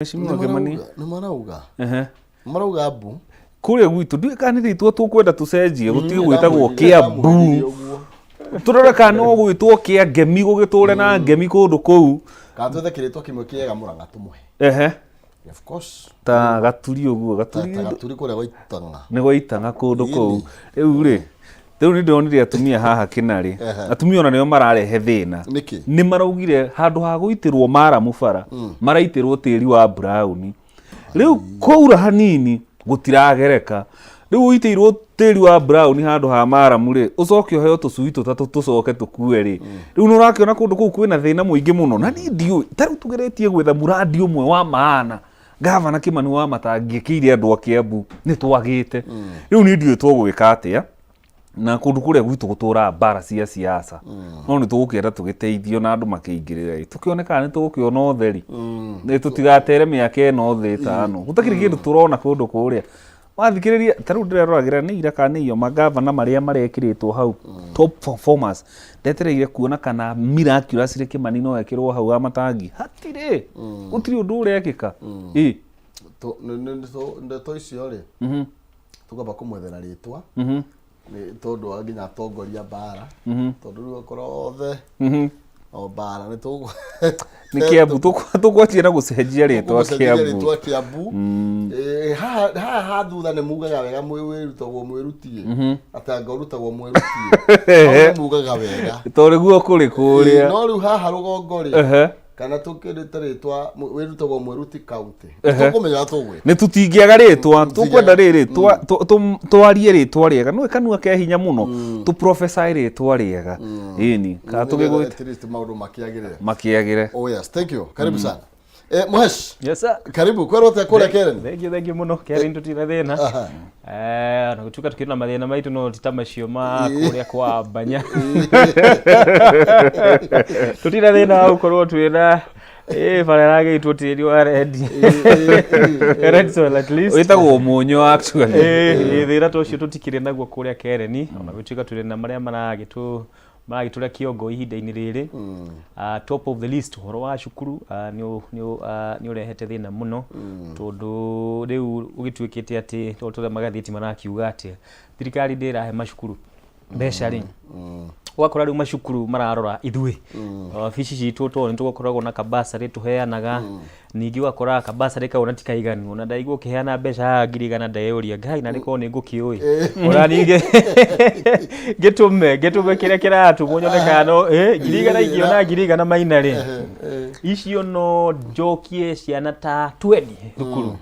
Mheshimiwa Kimani. Nĩ marauga. Ehe. Nĩ marauga mbu. Kũrĩa gwitũ ndiũĩ kana nĩ rĩtwa tũkwenda tũcenjie gũtige gwĩtagwo Kĩambu. Ndamwĩrire ũguo. Tũrore kana no gwĩtwo kĩa ngemi gũgĩtũre na ngemi kũndũ kũu. Kana twethe kĩrĩtwa kĩmwe kĩega Mũrang'a tũmũhe. Ehe. Of course. Ta Gaturi ũguo Gaturi. Ta Gaturi kũrĩa gwa Itang'a. Nĩ gwa Itang'a kũndũ kũu. Rĩu rĩ, rĩu nĩ ndĩronire atumia haha Kĩnarĩ. Atumia ona nĩo mararehe thĩna. Nĩkĩ? Nĩ maraugire handũ ha gũitĩrwo maramu bara, maraitĩrwo tĩri wa brown. Rĩu kwaura hanini gũtiragereka. Rĩu ũitĩirwo tĩri wa brown handũ ha maramu rĩ, ũcoke ũheo tũcui tũtatũ tũcoke tũkue rĩ. Rĩu nĩ ũrakĩona kũndũ kũu kwĩna thĩna mũingĩ mũno. Na niĩ ndiũĩ, ta rĩu tũgeretie gwetha mũrandi ũmwe wa maana Gavana Kimani wa matangĩkĩire andũ a Kiambu nĩ twagĩte. Rĩu niĩ ndiũĩ tũgwĩka atĩa na kũndũ kũrĩa gwitũ gũtũraga mbara cia siasa no nĩ tũgũkĩenda tũgĩteithio na andũ makĩingĩrĩra ĩ tũkĩone kana nĩ tũgũkĩona ũtheri nĩ tũtigatere mĩaka ĩno thĩ ĩtano gũtakĩrĩ kĩndũ tũrona kũndũ kũrĩa wathikĩrĩria ta rĩu ndĩreroragĩra nĩ ira kana nĩ iyo magavana marĩa marekĩrĩtwo hau top performers ndetereire kuona kana miraculously Kimani no ekĩrwo hau wa matangi hatirĩ gũtirĩ ũndũ ũrekĩka ĩ. Ndeto icio rĩ, tũkamba kũmwethera rĩtwa nĩ tondũ wa nginya atongoria mbara, tondũ rĩu okorwo othe o mbara nĩ tũgũ Nĩ Kiambu tũkwanjia na gũcenjia rĩtwa. Tũkũmũcenjeria Kiambu. Rĩtwa Kiambu. Haha haha ha thutha nĩ mugaga wega wĩrutagwo mwĩrutie atĩ anga ũrutagwo mwĩrutie hau nĩ mugaga wega. Tondũ nĩguo kũrĩ kũrĩa. No rĩu haha rũgongo rĩ, kana tũkĩrĩte rĩtwa wĩrutagwo mwĩruti county, tũkũmenya tũgwĩta. Nĩ tũtingĩaga rĩtwa tũkwenda rĩrĩ twarie rĩtwa rĩega nĩwe kanua ke hinya mũno tũ prophesy rĩtwa rĩega ĩni kana tũgĩgwĩta. At least maũndũ makĩagĩrĩre. Makĩagĩre. Oh yes, thank you, karibu sana. Muhesh. Yes sir. Karibu kwerwo atĩa kũrĩa Karen? Thank you, thank you mũno. Karen tũtirĩ thĩna. Ona gũtuĩka tũkĩrĩ na mathĩna maitũ no ti ta macio ma kũrĩa kwa Banya. Tũtirĩ thĩna wa gũkorwo twĩna bara ĩragĩitwo tĩri wa red. Red soil at least. Wĩtagwo mũnyũ actually. Thĩna ta ũcio tũtikĩrĩ naguo kũrĩa Karen, ona gũtuĩka tũrĩ na marĩa maragĩtũ maragĩtũrĩa kĩongo ihinda-inĩ rĩrĩ. Top of the list ũhoro wa cukuru nĩ ũrehete thĩna mũno tondũ rĩu ũgĩtuĩkĩte atĩ tondũ tũrĩa magathĩti marakiuga atĩ thirikari ndĩrahe macukuru mbeca rĩ, ũgakora rĩu macukuru mararora ithuĩ wabici citũ tondũ nĩ tũgũkoragwo na kabasarĩ tũheanaga. Ningĩ ũgakora kabasarĩ kau ona ti kaiganu, ona ndaigua ũkĩheana mbeca haha 100,000 ndeyũria ngai narĩ korwo nĩ ngũkĩũĩ ona ningĩ ngĩtũme kĩrĩa kĩratũmwo nyone kana no 100,000 ingĩona 100,000 maina rĩ icio no njokie ciana ta 20 thukuru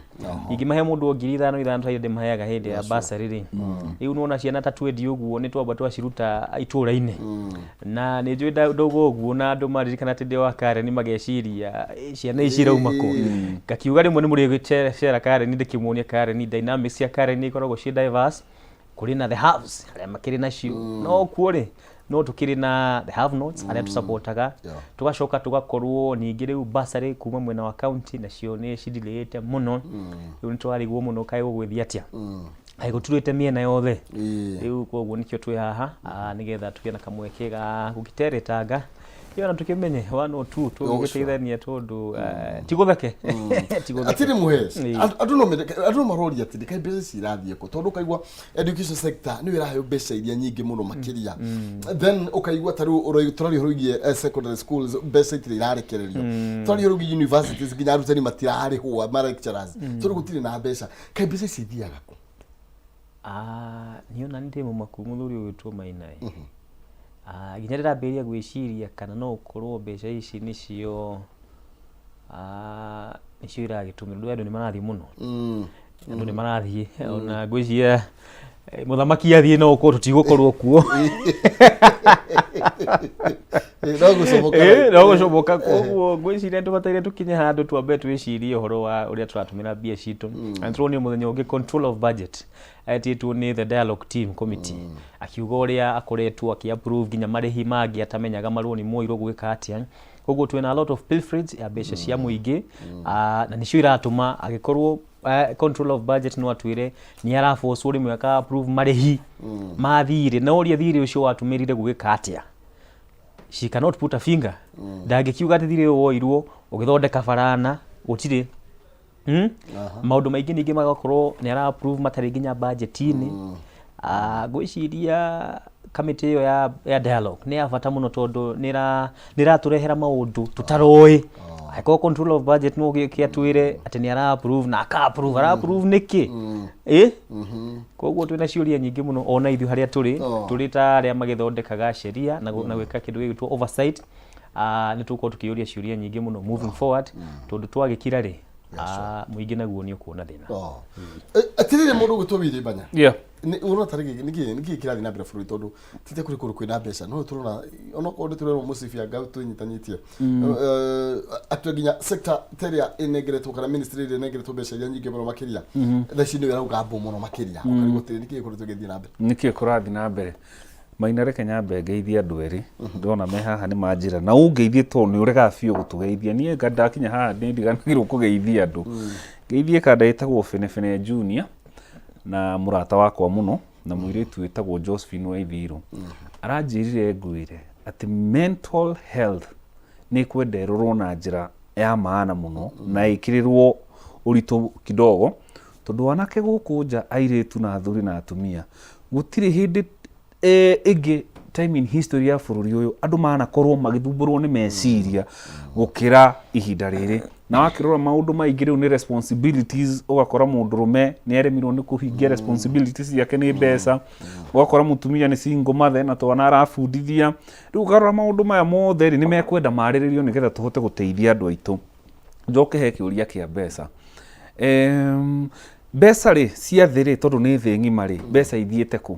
ingĩmahe mũndũ o 5000 ithano ta iria ndĩmaheaga hĩndĩ ya basarĩ rĩ. Rĩu nĩwona ciana ta 20 ũguo nĩ twamba twaciruta itũũra-inĩ na nĩ njũĩ ndauga ũguo na andũ maririkana atĩ ndĩ wa Karen mageciria "Ciana ici irauma kũ?" Ngakiuga rĩmwe nĩ mũrĩgĩcera Karen ndĩkĩmuonia Karen dynamics cia Karen ikoragwo ciĩ diverse. Kũrĩ na the haves arĩa makĩrĩ nacio no kuo rĩ no tũkĩrĩ na the have nots arĩa tũsapotaga. Tũgacoka tũgakorwo ningĩ rĩu bursary kuma mwena wa county nacio nĩ cidirĩte mũno. Rĩu nĩ tũrarigwo mũno kaĩ gũgũgĩthiĩ atĩa, kaĩ gũturĩte mĩena yothe. Rĩu koguo nĩkĩo twĩ haha nĩgetha tũgĩe na kamweke ga gũgĩteretanga ĩyo na tũkĩmenye one or two tũgĩgĩteithania tondũ ti gũtheke ti gũtheke. Atiri Muhesh, andũ no mende, andũ no maroria atĩrĩ kaĩ mbeca ici irathiĩ kũ, tondũ ũkaigua education sector nĩyo ĩraheo mbeca iria nyingĩ mũno makĩria, then ũkaigua ta rĩu tũraria ũhoro wĩgiĩ secondary schools mbeca itirĩ irarekererio, tũraria ũhoro wĩgiĩ universities nginya arutani matirarĩhwo ma lecturers tondũ gũtirĩ na mbeca. Kaĩ mbeca ici ithiaga kũ? Ah, niĩ ona nĩ ndĩ mũmaku mũthuri ũyũ wĩtwo Maina ĩ. Ah, nginya ndĩrambĩrĩria gwĩciria kana no ũkorwo mbeca ici nĩcio nĩcio iragĩtũmĩrwo ndũ andũ nĩ marathiĩ mũno, andũ nĩ marathiĩ ona ngwĩciria mũthamaki athiĩ no ũkorwo tũtigũkorwo kuo. No gũcomoka. No gũcomoka. Koguo ngwĩciria tũbataire tũkinye handũ twambe twĩcirie ũhoro wa ũrĩa tũratũmĩra mbia citũ. Na nĩtũronire mũthenya ũngĩ control of budget etĩtwo nĩ the dialogue team committee akiuga ũrĩa akoretwo akĩ approve nginya marĩhi mangĩ atamenyaga marũni moirwo gwĩka atĩa. Koguo twĩna a lot of pilferage ya mbeca cia mũingĩ na nĩcio iratũma agĩkorwo control of budget no atwĩre nĩ araforcwo rĩmwe aka approve marĩhi ma thirĩ na ũrĩa thirĩ ũcio watũmĩrire gwĩka atĩa, she cannot put a finger. Ndangĩkiuga atĩ thirĩ ũyũ woirwo ũgĩthondeka barana gũtirĩ. Maũndũ maingĩ ningĩ magakorwo nĩ ara approve matarĩ nginya budget-inĩ. Ngwĩciria kamĩtĩ ĩyo ya dialogue nĩ ya bata mũno tondũ nĩ ĩratũrehera maũndũ tũtaroĩ. Angĩkorwo control of budget no gĩũke atwĩre atĩ nĩ ara approve na aka approve, ara approve nĩkĩ? Ĩ? Koguo twĩna ciũria nyingĩ mũno ona ithuĩ harĩa tũrĩ, tũrĩ ta arĩa magĩthondekaga sheria na gwĩka kĩndũ gĩgwĩtwo oversight, nĩ tũgũkorwo tũkĩũria ciũria nyingĩ mũno moving forward, tondũ twagĩkira rĩ, mũingĩ naguo nĩ ũkuona thĩna. Atirĩrĩ mũndũ ũgwĩtwo Willy Banya. Ũrona tarĩ nĩkĩ kĩrathiĩ na mbere bũrũri, tondũ tite kũrĩ kũndũ kwĩna mbeca no tũrona onokorwo nĩ tũrerwo mũcibi anga twĩnyitanĩtie atĩ nginya sector ta ĩrĩa ĩnengeretwo kana ministry ĩrĩa ĩnengeretwo mbeca iria nyingĩ mũno makĩria thaa ici nĩyo ĩrauga mbu mũno makĩria, ũkarigwo atĩrĩ nĩkĩ gĩkoretwo gĩgĩthiĩ na mbere? Nĩkĩ kũrathiĩ na mbere? Maina, reke nyambe ngeithie andũ erĩ ndona me haha nĩ manjĩra na ũngeithie tondũ nĩ ũregaga biũ gũtũgeithia. Niĩ nga ndakinya haha nĩ ndiganagĩrwo kũgeithia andũ. Ngeithie kanda ĩtagwo Benebene Junior na mũrata wakwa mũno na mũirĩtu wĩtagwo Josephine Waithiru. Aranjĩrire ngwĩre atĩ mental health nĩ ĩkwenda ĩrorwo na njĩra ya maana mũno na ĩkĩrĩrwo ũritũ kidogo, tondũ anake gũkũ nja, airĩtu na athuri na atumia, gũtirĩ hĩndĩ ĩngĩ time in history ya bũrũri ũyũ andũ manakorwo magĩthumbũrwo nĩ meciria gũkĩra ihinda rĩrĩ. Na wakĩrora maũndũ maingĩ rĩu nĩ responsibilities, ũgakora mũndũrũme nĩ aremirwo nĩ kũhingia responsibilities ciake nĩ mbeca, ũgakora mũtumia nĩ single mother na twana arabundithia. Rĩu ũkarora maũndũ maya mothe rĩ, nĩ mekwenda marĩrĩrio nĩgetha tũhote gũteithia andũ aitũ. Njoke he kĩũria kĩa mbeca. Mbeca rĩ cia thĩ rĩ, tondũ nĩ thĩ ng'ima rĩ, mbeca ithiĩte kũ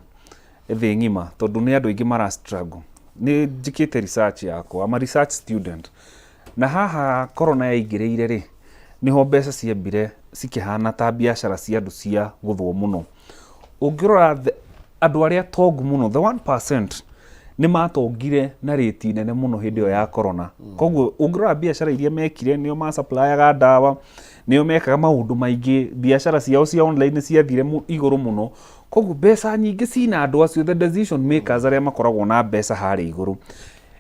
thĩ ng'ima? Tondũ nĩ andũ aingĩ mara struggle. Nĩ njĩkĩte research yakwa, I'm a research student, na haha corona yaingĩrĩire rĩ, nĩho mbeca ciambire cikĩhana ta biacara cia andũ cia gũthwo mũno. Ũngĩrora andũ arĩa tongu mũno, the 1%, nĩ matongire na rĩti nene mũno hĩndĩ ĩyo ya corona. Koguo ũngĩrora biacara iria mekire, nĩo macaplayaga ndawa, nĩo mekaga maũndũ maingĩ, biacara ciao cia online nĩ ciathire igũrũ mũno. Koguo mbeca nyingĩ cina andũ acio, the decision makers arĩa makoragwo na mbeca harĩa igũrũ.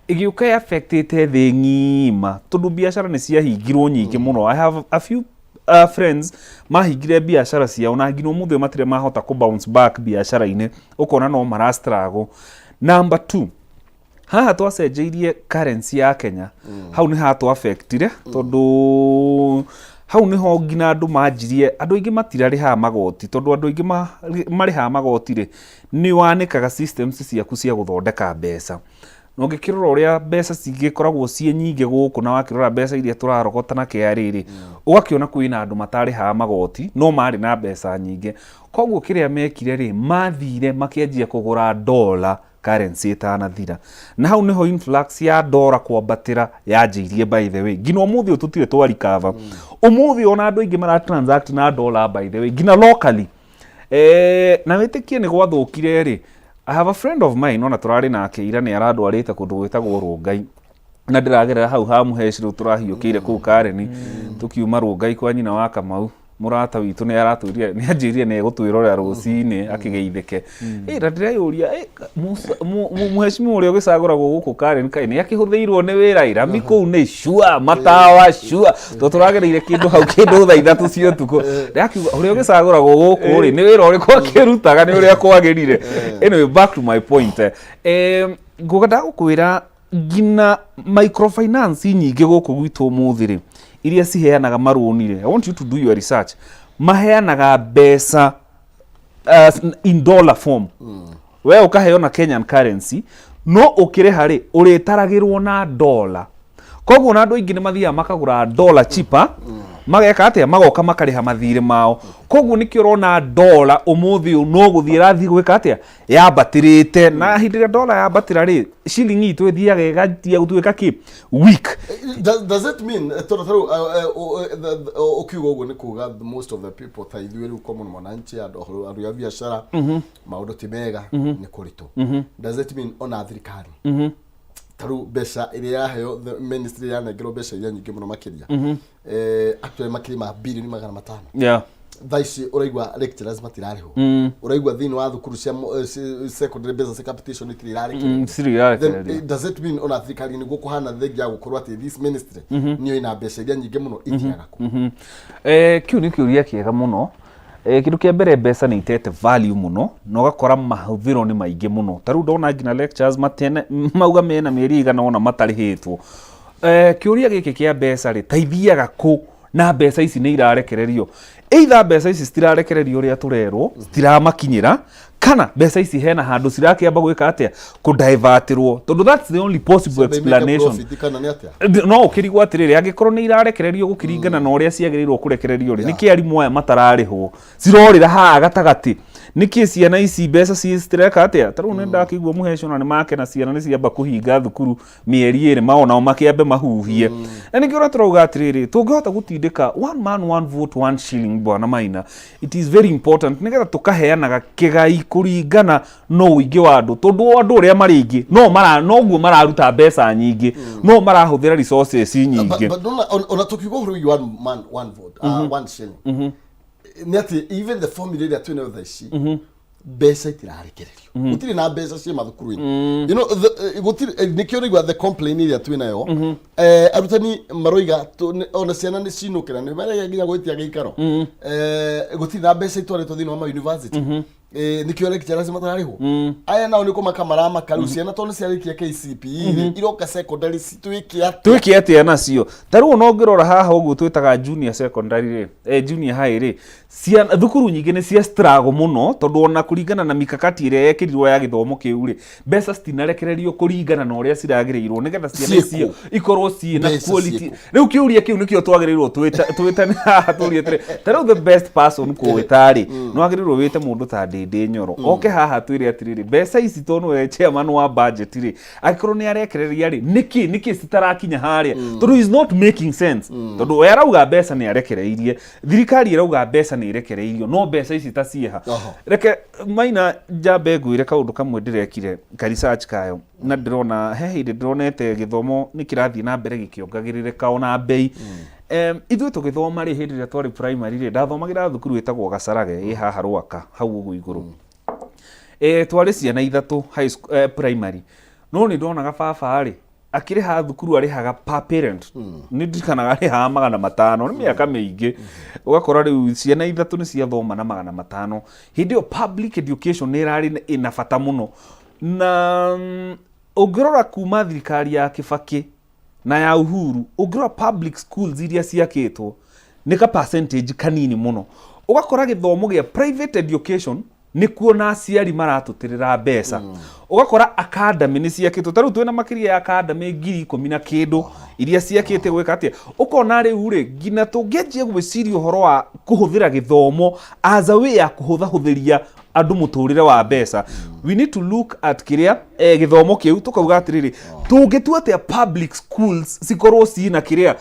Ĩgĩũka affectĩte thĩ ng'ima tondũ biacara nĩ ciahingirwo nyingĩ mũno. I have a few friends mahingire biacara ciao na nginya ũmũthĩ ũyũ matirĩ mahota kũ bounce back biacara-inĩ, ũkona no mara struggle. Number two, haha twacenjeirie currency ya Kenya, hau nĩ hatũ affectire tondũ hau nĩho nginya andũ manjirie, andũ aingĩ matirarĩhaga magoti, tondũ andũ aingĩ marĩhaga magoti rĩ, nĩ wanĩkaga systems ciaku cia gũthondeka mbeca. Na ũngĩkĩrora ũrĩa mbeca cigĩkoragwo ciĩ nyingĩ gũkũ na wakĩrora mbeca iria tũrarogota na KRA rĩ, ũgakĩona kwĩna andũ matarĩhaga magoti no marĩ na mbeca nyingĩ. Koguo kĩrĩa mekire rĩ, mathire makĩanjia kũgũra dollar currency ĩtanathira, na hau nĩho influx ya dollar kwambatĩra yanjĩirie. By the way, nginya ũmũthĩ ũyũ tũtirĩ twa recover. Ũmũthĩ ona andũ aingĩ mara transact na dollar, by the way, nginya locally. Na wĩtĩkie nĩ gwathũkire rĩ, I have a friend of mine ona tũrarĩ nake ira, nĩ arandwarĩte kũndũ gwĩtagwo Rũngai na ndĩragerera hau ha Mũheci, rĩu tũrahiũkĩire kũu Kareni tũkiuma Rũngai kwa nyina wa Kamau, mũrata witũ, nĩ aratwĩrire, nĩ anjĩrire nĩ egũtwĩrorera rũcinĩ akĩgeithĩke. Na ndĩreyũria, mũhecimiwa ũrĩa ũgĩcagũragwo gũkũ Karen kaĩ nĩ akĩhũthĩirwo nĩ wĩra? Irami kũu nĩ cua, matawa cua, tondũ tũragereire kĩndũ hau kĩndũ thaa 3 cia ũtukũ. Ndĩrakiuga ũrĩa ũgĩcagũragwo gũkũ rĩ, nĩ wĩra ũrĩkũ akĩrutaga nĩ ũrĩa kwagĩrire? Anyway, back to my point, ngũgenda gũkwĩra nginya microfinance nyingĩ gũkũ gwitũ ũmũthĩ rĩ, iria ciheanaga marũni rĩ, I want you to do your research, maheanaga mbeca in dollar form. We ũkaheo na Kenyan currency no ũkĩrĩha rĩ, ũrĩtaragĩrwo na dollar. Koguo na andũ aingĩ nĩ mathiaga makagũra dollar cheaper, mageka atĩa, magoka makarĩha mathirĩ mao. Koguo nĩkĩo ũrona dollar ũmũthĩ ũyũ no gũthiĩ ĩrathiĩ gwĩka atĩa, yambatĩrĩte. Na hĩndĩ ĩrĩa dollar yambatĩra rĩ, ciringi itũ ĩthiaga ĩgatia gũtuĩka kĩ weak. Does it mean tondũ tarĩu ũkiuga ũguo nĩ kuga most of the people ta ithuĩ rĩu common mwananchi, andũ a biacara, maũndũ ti mega, nĩ kũritũ, does it mean ona thirikari tarĩu mbeca ĩrĩa yaheo the ministry yanengerwo mbeca iria nyingĩ mũno makĩria, actually makĩria ma 500 bilioni? Thaa ici ũraigua lecturers matirarĩhwo, ũraigua thĩinĩ wa thukuru cia secondary mbeca cia capitation itirĩ irarekererio. Citirĩ Then, irarekererio. Does it mean ona thirikari nĩguo kũhana thengia ya gũkorwo atĩ this ministry nĩyo ĩna mbeca iria nyingĩ mũno ithiaga kũ? Kĩu nĩ kĩũria kĩega mũno. Kĩndũ kĩa mbere, mbeca nĩ itete value mũno na ũgakora mahũthĩro nĩ maingĩ mũno. Ta rĩu ndona nginya lectures matene mauga mena mĩeri igana ũna matarĩhĩtwo. Kĩũria gĩkĩ kĩa mbeca rĩ, ta ithiaga kũ na mbeca ici nĩ irarekererio? Either mbeca ici citirarekererio ũrĩa tũrerwo, citiramakinyĩra, kana mbeca ici hena handũ cirakĩamba gwĩka atĩa, kũdivertirwo, tondũ that's the only possible They make a explanation. profit kana nĩ atĩa? No ũkĩrigwo atĩrĩrĩ, angĩkorwo nĩ irarekererio gũkĩringana na ũrĩa ciagĩrĩirwo kũrekererio rĩ, nĩkĩ arimũ aya matararĩhwo? Cirorĩra haha gatagatĩ nĩkĩ? Ciana ici mbeca citireka atĩa? Ta rĩu nĩ ndakĩigua mũheco na nĩ makena, ciana nĩ ciamba kũhinga thukuru mĩeri 2, mao nao makĩambe mahuhie. Na nĩkĩo ũrĩa tũrauga atĩrĩrĩ, tũngĩhota gũtindĩka one man, one vote, one shilling, bwana Maina, it is very important nĩgetha tũkaheanaga kĩgai kũringana no ũingĩ wa andũ, tondũ andũ ũrĩa marĩ aingĩ no mara noguo mararuta mbeca nyingĩ, no marahũthĩra resources nyingĩ. But ona tukiuga ũhoro wĩgiĩ one man, one vote, one shilling, nĩ atĩ even the formula ĩrĩa twĩnayo thaa ici, mbeca itirarekererio, gũtirĩ na mbeca ciĩ mathukuru-inĩ. Gũtirĩ, nĩkĩo ũraigua the complaint ĩrĩa twĩnayo, arutani maroiga ona ciana nĩ cinũkĩra, nĩ marega nginya gwĩtia gĩikaro. Gũtirĩ na mbeca itwarĩtwo thĩinĩ wa ma university. Nĩkĩo lecturers matararĩhwo. Aya nao nĩ kũmaka maramaka rĩu ciana tondũ nĩ ciarĩkia KCPE rĩ, iroka secondary cituĩke atĩa? Twĩke atĩa nacio? Ta rĩu ona ũngĩrora haha ũguo twĩtaga junior secondary rĩ, junior high rĩ, ciana thukuru nyingĩ nĩ cia struggle mũno, tondũ ona kũringana na mikakati ĩrĩa yekĩrirwo ya gĩthomo kĩu rĩ, mbeca citinarekererio kũringana na ũrĩa ciragĩrĩirwo nĩgetha ciana Ciĩkũ? icio ikorwo ciĩ na Mbeca quality. ciĩkũ? Rĩu kĩũria kĩu nĩkĩo twagĩrĩirwo twĩtane haha tũrie atĩrĩ, ta rĩu the best person kũwĩta rĩ, nĩ wagĩrĩirwo wĩte mũndũ ta Ndĩndĩ Nyoro oke haha twĩre atĩrĩrĩ, mbeca ici tondũ nĩwe chairman wa budget rĩ, angĩkorwo nĩ arekereria rĩ, nĩkĩ citarakinya harĩa? Tondũ is not making sense, tondũ we arauga mbeca nĩ arekereirie, thirikari ĩrauga mbeca nĩ irekereirio, no mbeca ici ta ciĩha? Reke Maina njambe ngwĩre kaũndũ kamwe ndĩrekire ka research kayo, na ndĩrona he hĩndĩ ndĩronete gĩthomo nĩ kĩrathiĩ na mbere gĩkĩongagĩrĩrĩka ona mbei. Ithuĩ tũgĩthoma rĩ, hĩndĩ ĩrĩa twarĩ primary rĩ, ndathomagĩra thukuru ĩtagwo Gacarage ĩ haha Rwaka hau ũguo igũrũ. Twarĩ ciana ithatũ high school, primary, no nĩ ndonaga baba rĩ akĩrĩha thukuru, arĩhaga per parent, nĩ ndirikanaga arĩhaga 500, nĩ mĩaka mĩingĩ. Ũgakora rĩu ciana ithatũ nĩ ciathoma na 500. Hĩndĩ ĩyo public education nĩ ĩrarĩ ĩna bata mũno. Na ũngĩrora kuma thirikari ya Kibaki na ya Uhuru, ũngĩrora public schools iria ciakĩtwo nĩ ka percentage kanini mũno. Ũgakora gĩthomo gĩa private education nĩkuo na aciari maratũtĩrĩra mbeca. Ũgakora academy nĩ ciakĩtwo, ta rĩu twĩna makĩria ya academy 10,000 na kĩndũ iria ciakĩte gwĩka atĩa. Ũkona rĩu rĩ, nginya tũngĩanjia gwĩciria ũhoro wa kũhũthĩra gĩthomo as a way ya kũhũthahũthĩria andũ mũtũrĩre wa mbeca, we need to look at kĩrĩa gĩthomo kĩu, tũkauga atĩrĩrĩ, tũngĩtua atĩa public schools cikorwo ciĩna kĩrĩa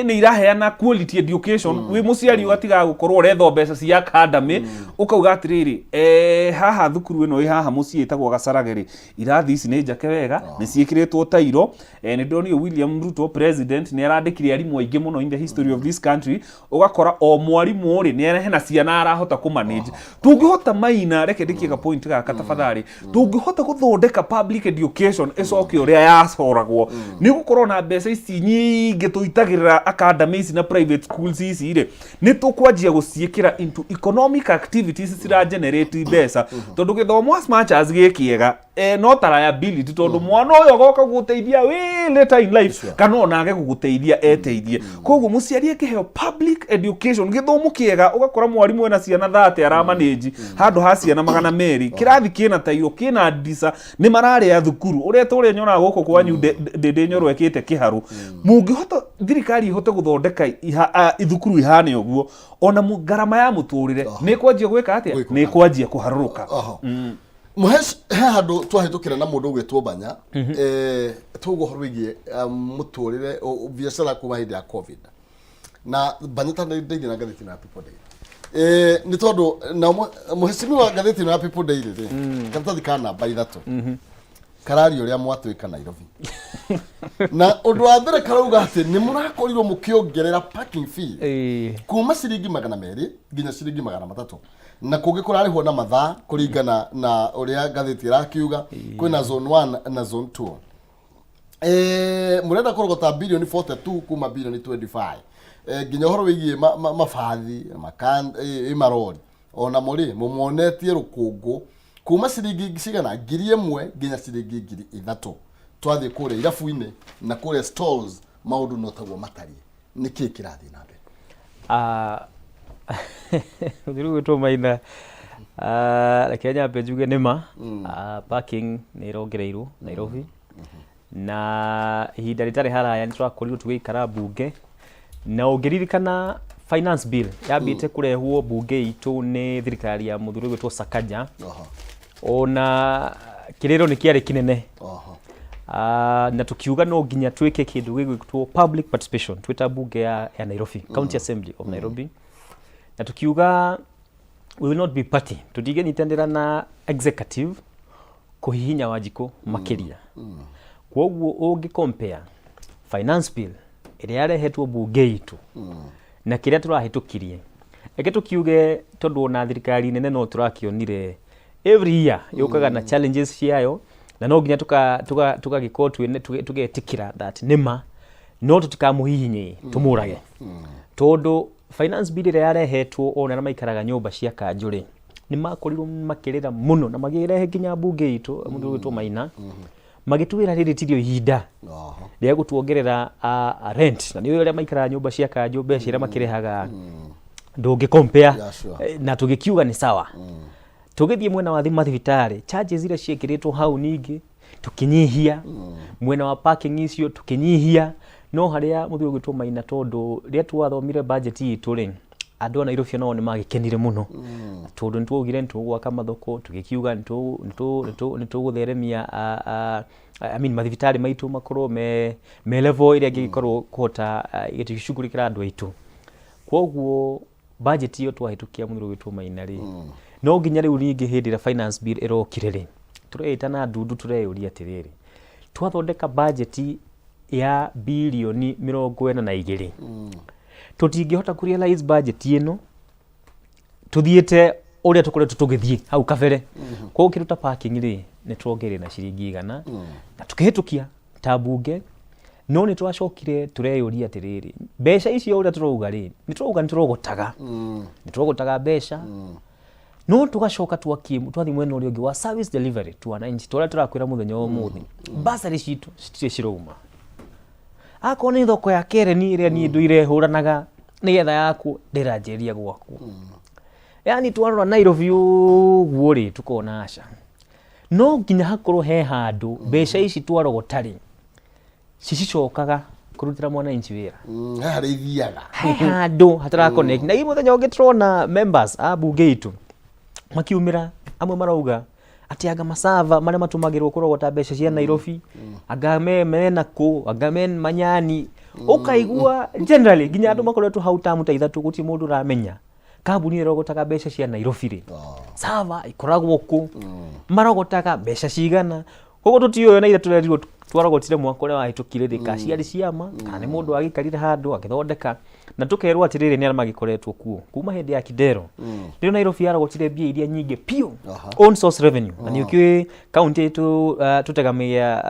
nĩ iraheana quality education. Wĩ mũciari ũgatigaga gũkorwo ũretha mbeca cia academy, ũkauga atĩrĩrĩ, haha thukuru ĩno ĩ haha mũciĩ ĩtagwo Gacarage rĩ, irathi ici nĩ njake wega, nĩ ciĩkĩrĩtwo tairo. Nĩ ndonire William Ruto president nĩ arandĩkire arimũ aingĩ mũno in the history of this country. Ũgakora o mwarimũ rĩ, nĩ hena ciana arahota kũ manage. Tũngĩhota, Maina, reke ndĩkie ga point gaka tafadhali, tũngĩhota gũthondeka public education ĩcoke ũrĩa yacoragwo, nĩ gũkorwo na mbeca ici nyingĩ tũitagĩrĩra academy ici na private schools ici rĩ, nĩ tũkwanjia gũciĩkĩra into economic activities cira generate mbeca, tondũ gĩthomo as much as gĩ kĩega, no ta liability, tondũ mwana ũyũ agoka gũgũteithia wĩ later in life kana ona age gũgũteithia eteithie. Koguo mũciari akĩheo public education, gĩthomo kĩega, ũgakora mwarimũ ena ciana 30 aramanĩnji handũ ha ciana 200, kĩrathi kĩna tairo, kĩna ndisa, nĩ mararĩa thukuru ũrĩa tũrĩa nyonaga gũkũ kwanyu Ndĩndĩ Nyoro ĩkĩte kĩharũ. Mũngĩhota, thirikari ĩhote gũthondeka thukuru ihane ũguo, ona ngarama ya mũtũrĩre nĩ ĩkwanjia gwĩka atĩa? Gwĩkũka. Nĩ ĩkwanjia kũharũrũka. Oho. Mũhesh, he handũ twahĩtũkĩra na mũndũ ũgwĩtwo Banya, tũguo ũhoro wĩgiĩ mũtũrĩre, biacara kuma hĩndĩ ya COVID, na Banya ta ndeithie na ngathĩti ĩno ya People Daily, nĩ tondũ na mũhecimiwa ngathĩti ĩno ya People Daily rĩ, karatathi ka namba 3. Kararia ũrĩa mwatwĩka Nairobi. Na ũndũ wa mbere karauga atĩ nĩ mũrakorirwo mũkĩongerera parking fee kuma ciringi 200 nginya ciringi 300, na kũngĩ kũrarĩhwo na mathaa kũringana na ũrĩa ngathĩti ĩrakiuga. Kwĩna zone 1 na zone 2. Mũrenda kũrogota bilioni 42 kuma bilioni 25. Nginya ũhoro wĩgiĩ mabathi marori onamo rĩ, mũmonetie rũkũngũ kuma ciringi cigana, 1000 nginya ciringi 3000. Twathiĩ kũrĩa irabu-inĩ na kũrĩa stalls, maũndũ no taguo matariĩ. Nĩ kĩĩ kĩrathiĩ na mbere? Rĩu gwĩtwo Maina. Reke nyambe njuge nĩma parking nĩ ĩrongereirwo Nairobi, na ihinda rĩtarĩ haraya nĩ tũrakorirwo tũgĩikara mbunge, na ũngĩririkana finance bill yambĩte kũrehwo mbunge itũ nĩ thirikari ya mũthuri ũgwĩtwo Sakaja. Ona kĩrĩro nĩ kĩarĩ kĩnene. Na tukiuga no nginya twĩke kĩndũ gĩgwĩtwo public participation twĩta mbunge ya Nairobi, County Assembly of Nairobi, na tukiuga we will not be party, tũtingĩnyitanĩra na executive kũhihinya Wanjikũ makĩria. Kwoguo ũngĩ compare finance bill ĩrĩa yarehetwo mbunge itũ na kĩrĩa tũrahĩtũkirie, reke tũkiuge tondũ ona thirikari nene no tũrakĩonire every year yũkaga na challenges ciayo, na no nginya tũgagĩkorwo tũgetĩkĩra that nĩma no tũtikamũhihinye tũmũrage, tondũ finance bill ĩrĩa yarehetwo, ona arĩa maikaraga nyũmba cia kanjũ rĩ, nĩ makorirwo makĩrĩra mũno na magĩrehe nginya mbunge itũ, mũndũ ũgwĩtwo Maina, magĩtwĩra rĩrĩ tirio ihinda rĩa gũtuongerera rent, na nĩ ũrĩa maikaraga nyũmba cia kanjũ, mbeca iria makĩrĩhaga ndũngĩ compare. Na tũgĩkiuga nĩ sawa. Tũgĩthiĩ mwena wa mathibitarĩ, charges iria ciĩkĩrĩtwo hau ningĩ tũkĩnyihia, mwena wa parking icio tũkĩnyihia, no harĩa mũthuri ũgwĩtwo Maina, tondũ rĩrĩa twathomire budget itũ rĩ, andũ a Nairobi nao nĩ magĩkenire mũno, tondũ nĩ twaugire nĩ tũgwaka mathoko, tũgĩkiuga nĩ tũgũtheremia I mean, mathibitarĩ maitũ makorwo me level ĩrĩa ĩngĩgĩkorwo kũhota gĩcugurĩkĩra andũ aitũ. Kwoguo budget ĩyo twahĩtũkia, mũthuri ũgwĩtwo Maina rĩ, no nginya rĩu ningĩ hĩndĩ ĩrĩa finance bill ĩrokire rĩ, tũreĩtana ndundu, tũreyũria atĩrĩrĩ, twathondeka budget ya bilioni 42, tũtingĩhota kũ realize budget ĩno tũthiĩte ũrĩa tũkoretwo tũgĩthiĩ hau kabere. Koguo kĩndũ ta parking rĩ, nĩ tuongereire na ciringi 100 na tũkĩhĩtũkia ta mbunge, no nĩ twacokire tũreyũria atĩrĩrĩ, mbeca icio ũrĩa tũrauga rĩ, nĩ tũrauga nĩ tũrogotaga mbeca, no tũgacoka twathiĩ mwena ũrĩa ũngĩ wa service delivery to wananchi, tũrĩa tũrakwĩra mũthenya wa ũmũthĩ, basarĩ citũ citirĩ cirauma. Akorwo nĩ thoko ya Kereni ĩrĩa niĩ ndũire hũranaga nĩgetha yakwo, ndĩranjĩrĩria gwakwo. Yani twarora Nairobi ũguo rĩ, tukona aca, no nginya hakorwo he handũ mbeca ici twarogota rĩ, cicicokaga kũrutĩra mwananchi wĩra. He harĩa ithiaga. He handũ hatara connect. Na ii mũthenya ũngĩ tũrona members a mbunge itũ makiumĩra, amwe marauga atĩ anga masava marĩa matũmagĩrwo kũrogota mbeca cia Nairobi anga mena kũ, anga me manyani. Ũkaigua generally nginya andũ makoretwo hau tamu ta 3, gũtirĩ mũndũ ũramenya kambuni ĩrĩa ĩrogotaga mbeca cia Nairobi rĩ, sava ikoragwo kũ, marogotaga mbeca cigana. Koguo tũtiũĩ na iria tũrerirwo twarogotire mwaka ũrĩa wahĩtũkire rĩ, kana ciarĩ ciama kana nĩ mũndũ agĩikarire handũ agĩthondeka, na tũkerwo atĩrĩrĩ, nĩ arĩa magĩkoretwo kuo kuma hĩndĩ ya Kidero. Rĩu Nairobi yarogotire mbia iria nyingĩ piũ, own source revenue, na nĩ ũkĩũĩ kaunti itũ tũtegamĩria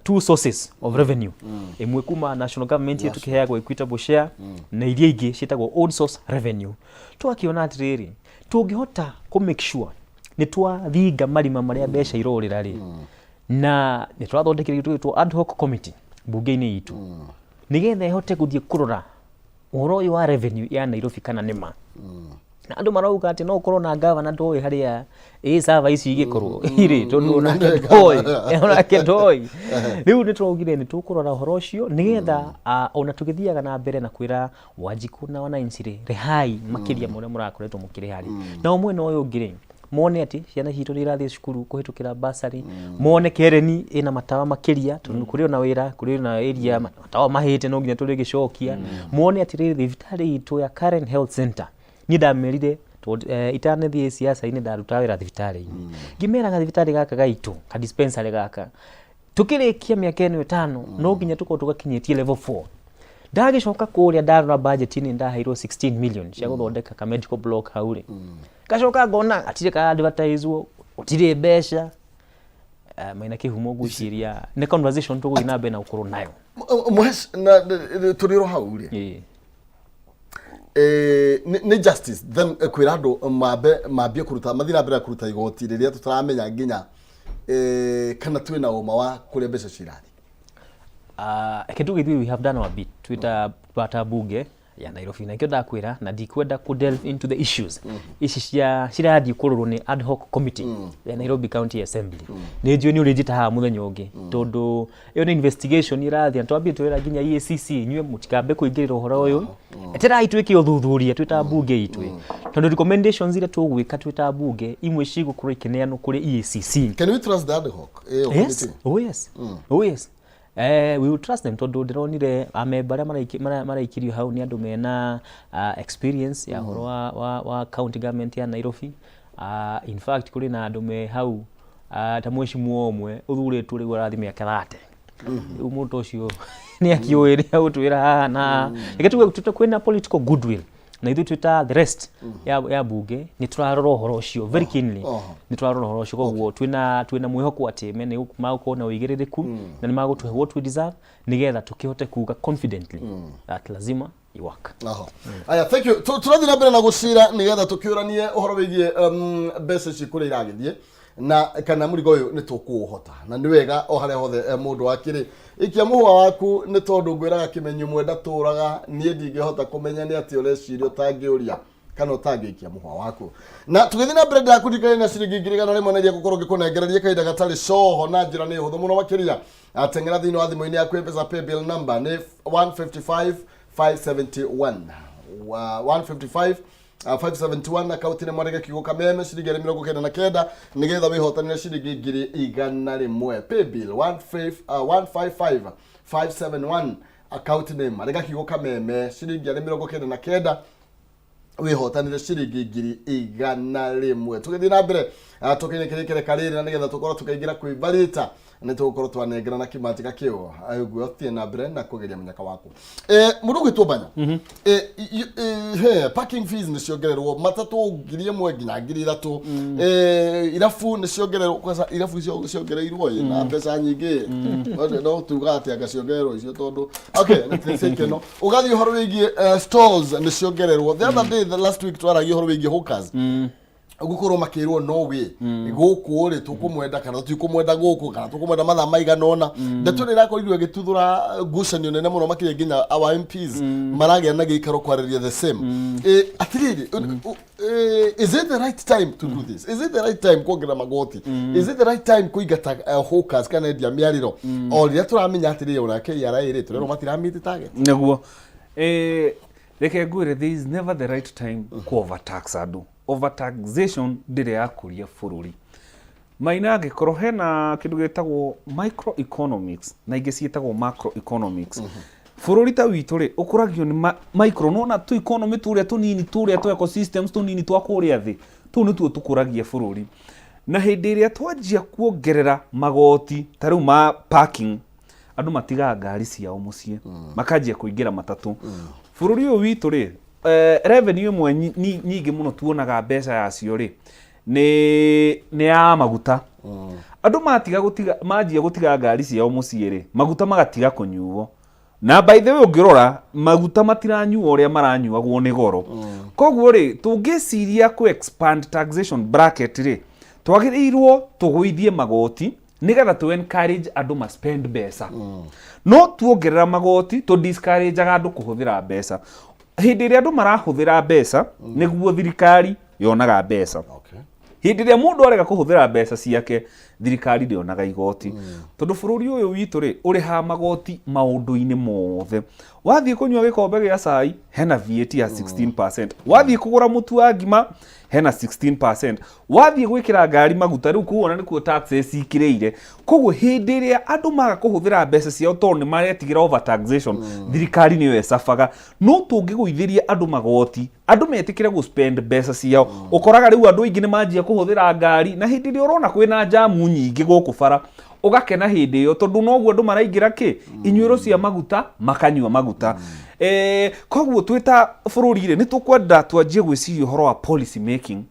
two sources of revenue, ĩmwe kuma national government ĩrĩa tũkĩheagwo equitable share, na iria ingĩ ciĩtagwo own source revenue. Tũgakĩona atĩrĩrĩ, tũngĩhota kũ make sure nĩ twathinga marima marĩa mbeca irorĩra rĩ, na nĩ tũrathondekire kĩndũ gĩtwo ad hoc committee mbunge-inĩ itũ, nĩgetha ĩhote gũthiĩ kũrora ũhoro ũyũ wa revenue ya Nairobi kana nĩma. Na andũ marauga atĩ no ũkorwo na gavana ndoĩ harĩa ĩ sava ici igĩkorwo irĩ, tondũ onake ndoĩ. Rĩu nĩ tũraugire nĩ tũkũrora ũhoro ũcio, nĩgetha ona tũgĩthiaga na mbere na kwĩra Wanjikũ na wananchi rĩ, rĩhai makĩria ma ũrĩa mũrakoretwo mũkĩrĩha rĩ, nao mwena ũyũ ũngĩ rĩ, mone atĩ ciana citũ nĩ irathiĩ cukuru kũhĩtũkĩra basarĩ, mone Kereni ĩna matawa makĩria, tondũ kũrĩ ona wĩra, kũrĩ ona area matawa mahĩte, no nginya tũrĩgĩcokia. Mone atĩrĩrĩ, thibitarĩ itũ ya Karen Health Center, niĩ ndamerire Tondũ itanathiĩ siasa-inĩ ndarutaga wĩra thibitarĩ-inĩ. Ngĩmeraga thibitarĩ gaka gaitũ, ka dispensary gaka, tũkĩrĩkia mĩaka ĩno ĩtano no nginya tũkorwo tũgakinyĩtie level 4. Ndagĩcoka kũrĩa ndarora budget-inĩ ndaheirwo 16 million cia gũthondeka ka medical block hau rĩ. Ngacoka ngona gatirĩ ka advertise-wo, gũtirĩ mbeca. Maina Kĩhumo ngwĩciria nĩ conversation tũgũthiĩ na mbere na gũkorwo nayo. Mũhesh na tũrĩ oro hau rĩ. Nĩ justice then kwĩra andũ mambe mambie kũruta mathiĩ na mbere na kũruta igoti rĩrĩa tũtaramenya nginya kana twĩna ũma wa kũrĩa mbeca cirathiĩ. Reke tuge ithuĩ we have done our bit twĩ ta ta bunge ya Nairobi na nikĩo ndakwĩra na ndikwenda ku delve into the issues ici cia cirathiĩ kũrorwo nĩ ad hoc committee ya Nairobi County Assembly. Nĩ njũĩ nĩ ũrĩnjĩta haha mũthenya ũngĩ tondũ ĩyo nĩ investigation ĩrathiĩ na twambie twĩra nginya EACC inyuĩ mũtikambe kũingĩrĩra ũhoro ũyũ, eterai twĩke ũthuthuria twĩ ta mbunge itwĩ, tondũ recommendations iria tũgwĩka twĩ ta mbunge imwe cigũkorwo ikĩneanwo kũrĩ EACC. Can we trust the ad hoc ĩyo committee? Oh yes. Oh yes. We will trust them tondũ ndĩronire amemba arĩa maraikirio hau nĩ andũ mena experience ya ũhoro wa county government ya Nairobi. In fact kũrĩ na andũ me hau ta mheshimiwa ũmwe ũthurĩtwo rĩu arathiĩ mĩaka 30. Rĩu mũndũ ũcio nĩ akĩũĩ nĩ agũtwĩra haha na reke tuge kwĩna political goodwill na ithuĩ twĩ ta the rest ya bunge nĩ tũrarora ũhoro ũcio very keenly. Nĩ tũrarora ũhoro ũcio, koguo twĩna mwĩhoko atĩ me nĩ magũkorwo na ũigĩrĩrĩku na nĩ magũtũhe what we deserve nĩgetha tũkĩhote kuga confidently that lazima iwork. Aho. Aya, thank you. Tũrathiĩ na mbere na gũcira nĩgetha tũkĩũranie ũhoro wĩgiĩ mbeca ici kũrĩa iragĩthiĩ na kana mũrigo ũyũ nĩ tũkũũhota, na nĩ wega o harĩa hothe mũndũ akĩrĩ ikia mũhũa waku, nĩ tondũ ngwĩraga kĩmenyo mwe ndatũraga niĩ ndingĩhota kũmenya nĩ atĩ ũreciria ũtangĩũria kana ũtangĩikia mũhũa waku. Na tũgĩthiĩ na mbere, ndĩrakũririkania na ciringi 100,000 na iria ngũkorwo ngĩkũnengereria kahinda gatarĩ coho na njĩra nĩ hũthũ mũno makĩria. Ateng'era thĩinĩ wa thimũ-inĩ yaku M-Pesa paybill number nĩ 155 571. 155 571, akaunti nĩ Mwarege Kiugo Kameme, ciringi 99 nĩgetha wĩhotanĩre ciringi 100,000. Paybill 15 155 571, account name Marega Kiugo Kameme, ciringi 99 wĩhotanĩre ciringi 100,000. Tũgĩthiĩ na mbere tũkĩrĩkĩrĩkĩrĩka rĩrĩ na nĩgetha tũkorwo tũkaingĩra kwĩ barita nĩ tũgũkorwo twanengerana kĩmanjĩka kĩu ũguo thiĩ na mbere na kũgeria mũnyaka waku. Mũndũ ũgwĩtwo Banya, he parking fees nĩ ciongererwo, matatũ 1,000 nginya 3,000, irabu nĩ ciongererwo. Kwanza irabu icio ciongereirwo ĩ na mbeca nyingĩ. No tuga atĩ anga ciongererwo icio tondũ okay nĩ cia ikeno. Ũgathiĩ ũhoro wĩgiĩ stalls nĩ ciongererwo. The other day, the last week, twaragia ũhoro wĩgiĩ hawkers gukorwo makĩrwo no way gũkũ rĩ tũkũmwenda kana tũtikũmwenda gũkũ kana tũkũmwenda mathaa maigana ũna. Ndeto ĩrĩa ĩrakorirwo ĩgĩtuthũra ngucanio nene mũno makĩria nginya our MPs maragĩa na gĩikaro kwarĩria the same. Atĩrĩrĩ, is it the right time to do this? Is it the right time kuongerera magoti? Is it the right time kũingata hawkers kana endia mĩarĩro o rĩrĩa tũramenya atĩrĩrĩ ona KRA rĩ tũrerwo matiramiti target? Nĩguo, reke ngwĩre, there is never the right time ku overtax andũ. Overtaxation ndĩrĩ yakũria bũrũri. Maina, angĩkorwo hena kĩndũ gĩtagwo microeconomics na ingĩ ciĩtagwo macroeconomics, bũrũri ta witũ rĩ ũkũragio nĩ micro nona tũ economy tũrĩa tũnini, tũrĩa tũ ecosystems tũnini twa kũrĩa thĩ, tũu nĩtuo tũkũragia bũrũri. Na hĩndĩ ĩrĩa twanjia kuongerera magoti ta rĩu ma parking, andũ matigaga ngari ciao mũciĩ makanjia kũingĩra matatũ. Bũrũri ũyũ witũ rĩ, revenue ĩmwe nyingĩ mũno tuonaga mbeca yacio rĩ nĩ ya maguta. Andũ matiga gũtiga, manjia gũtiga ngari ciao mũciĩ rĩ, maguta magatiga kũnyuo. Na by the way, ũngĩrora maguta matiranyuo ũrĩa maranyuagwo nĩ goro. Koguo rĩ, tũngĩciria kũ expand taxation bracket rĩ, twagĩrĩirwo tũgũithie magoti nĩgetha tũ encourage andũ ma spend mbeca. No tuongerera magoti tũ discourageaga andũ kũhũthĩra mbeca. Hĩndĩ ĩrĩa andũ marahũthĩra mbeca nĩguo thirikari yonaga mbeca. Hĩndĩ ĩrĩa mũndũ arega kũhũthĩra mbeca ciake. Thirikari ndĩonaga igoti, tondũ bũrũri ũyũ witũ rĩ, ũrĩhaga magoti maũndũ-inĩ mothe. Wathiĩ kũnyua gĩkombe gĩa cai, hena VAT ya 16%. Wathiĩ kũgũra mũtu wa ngima, hena 16%. Wathiĩ gwĩkĩra ngari maguta, rĩu kũu ona nĩkuo taxes cikĩrĩire. Koguo hĩndĩ ĩrĩa andũ maga kũhũthĩra mbeca ciao tondũ nĩ maretigĩra overtaxation, thirikari nĩyo ĩcabaga. No tũngĩgũithĩria andũ magoti, andũ metĩkĩre gũ spend mbeca ciao, ũkoraga rĩu andũ aingĩ nĩ manjia kũhũthĩra ngari. Na hĩndĩ ĩrĩa ũrona kwĩna njamu nyingĩ gũkũ bara, ũgakena hĩndĩ ĩyo, tondũ noguo andũ maraingĩra kĩ inyuĩro cia maguta, makanyua maguta. Koguo twĩ ta bũrũri rĩ, nĩ tũkwenda twanjie gwĩciria ũhoro wa policy making.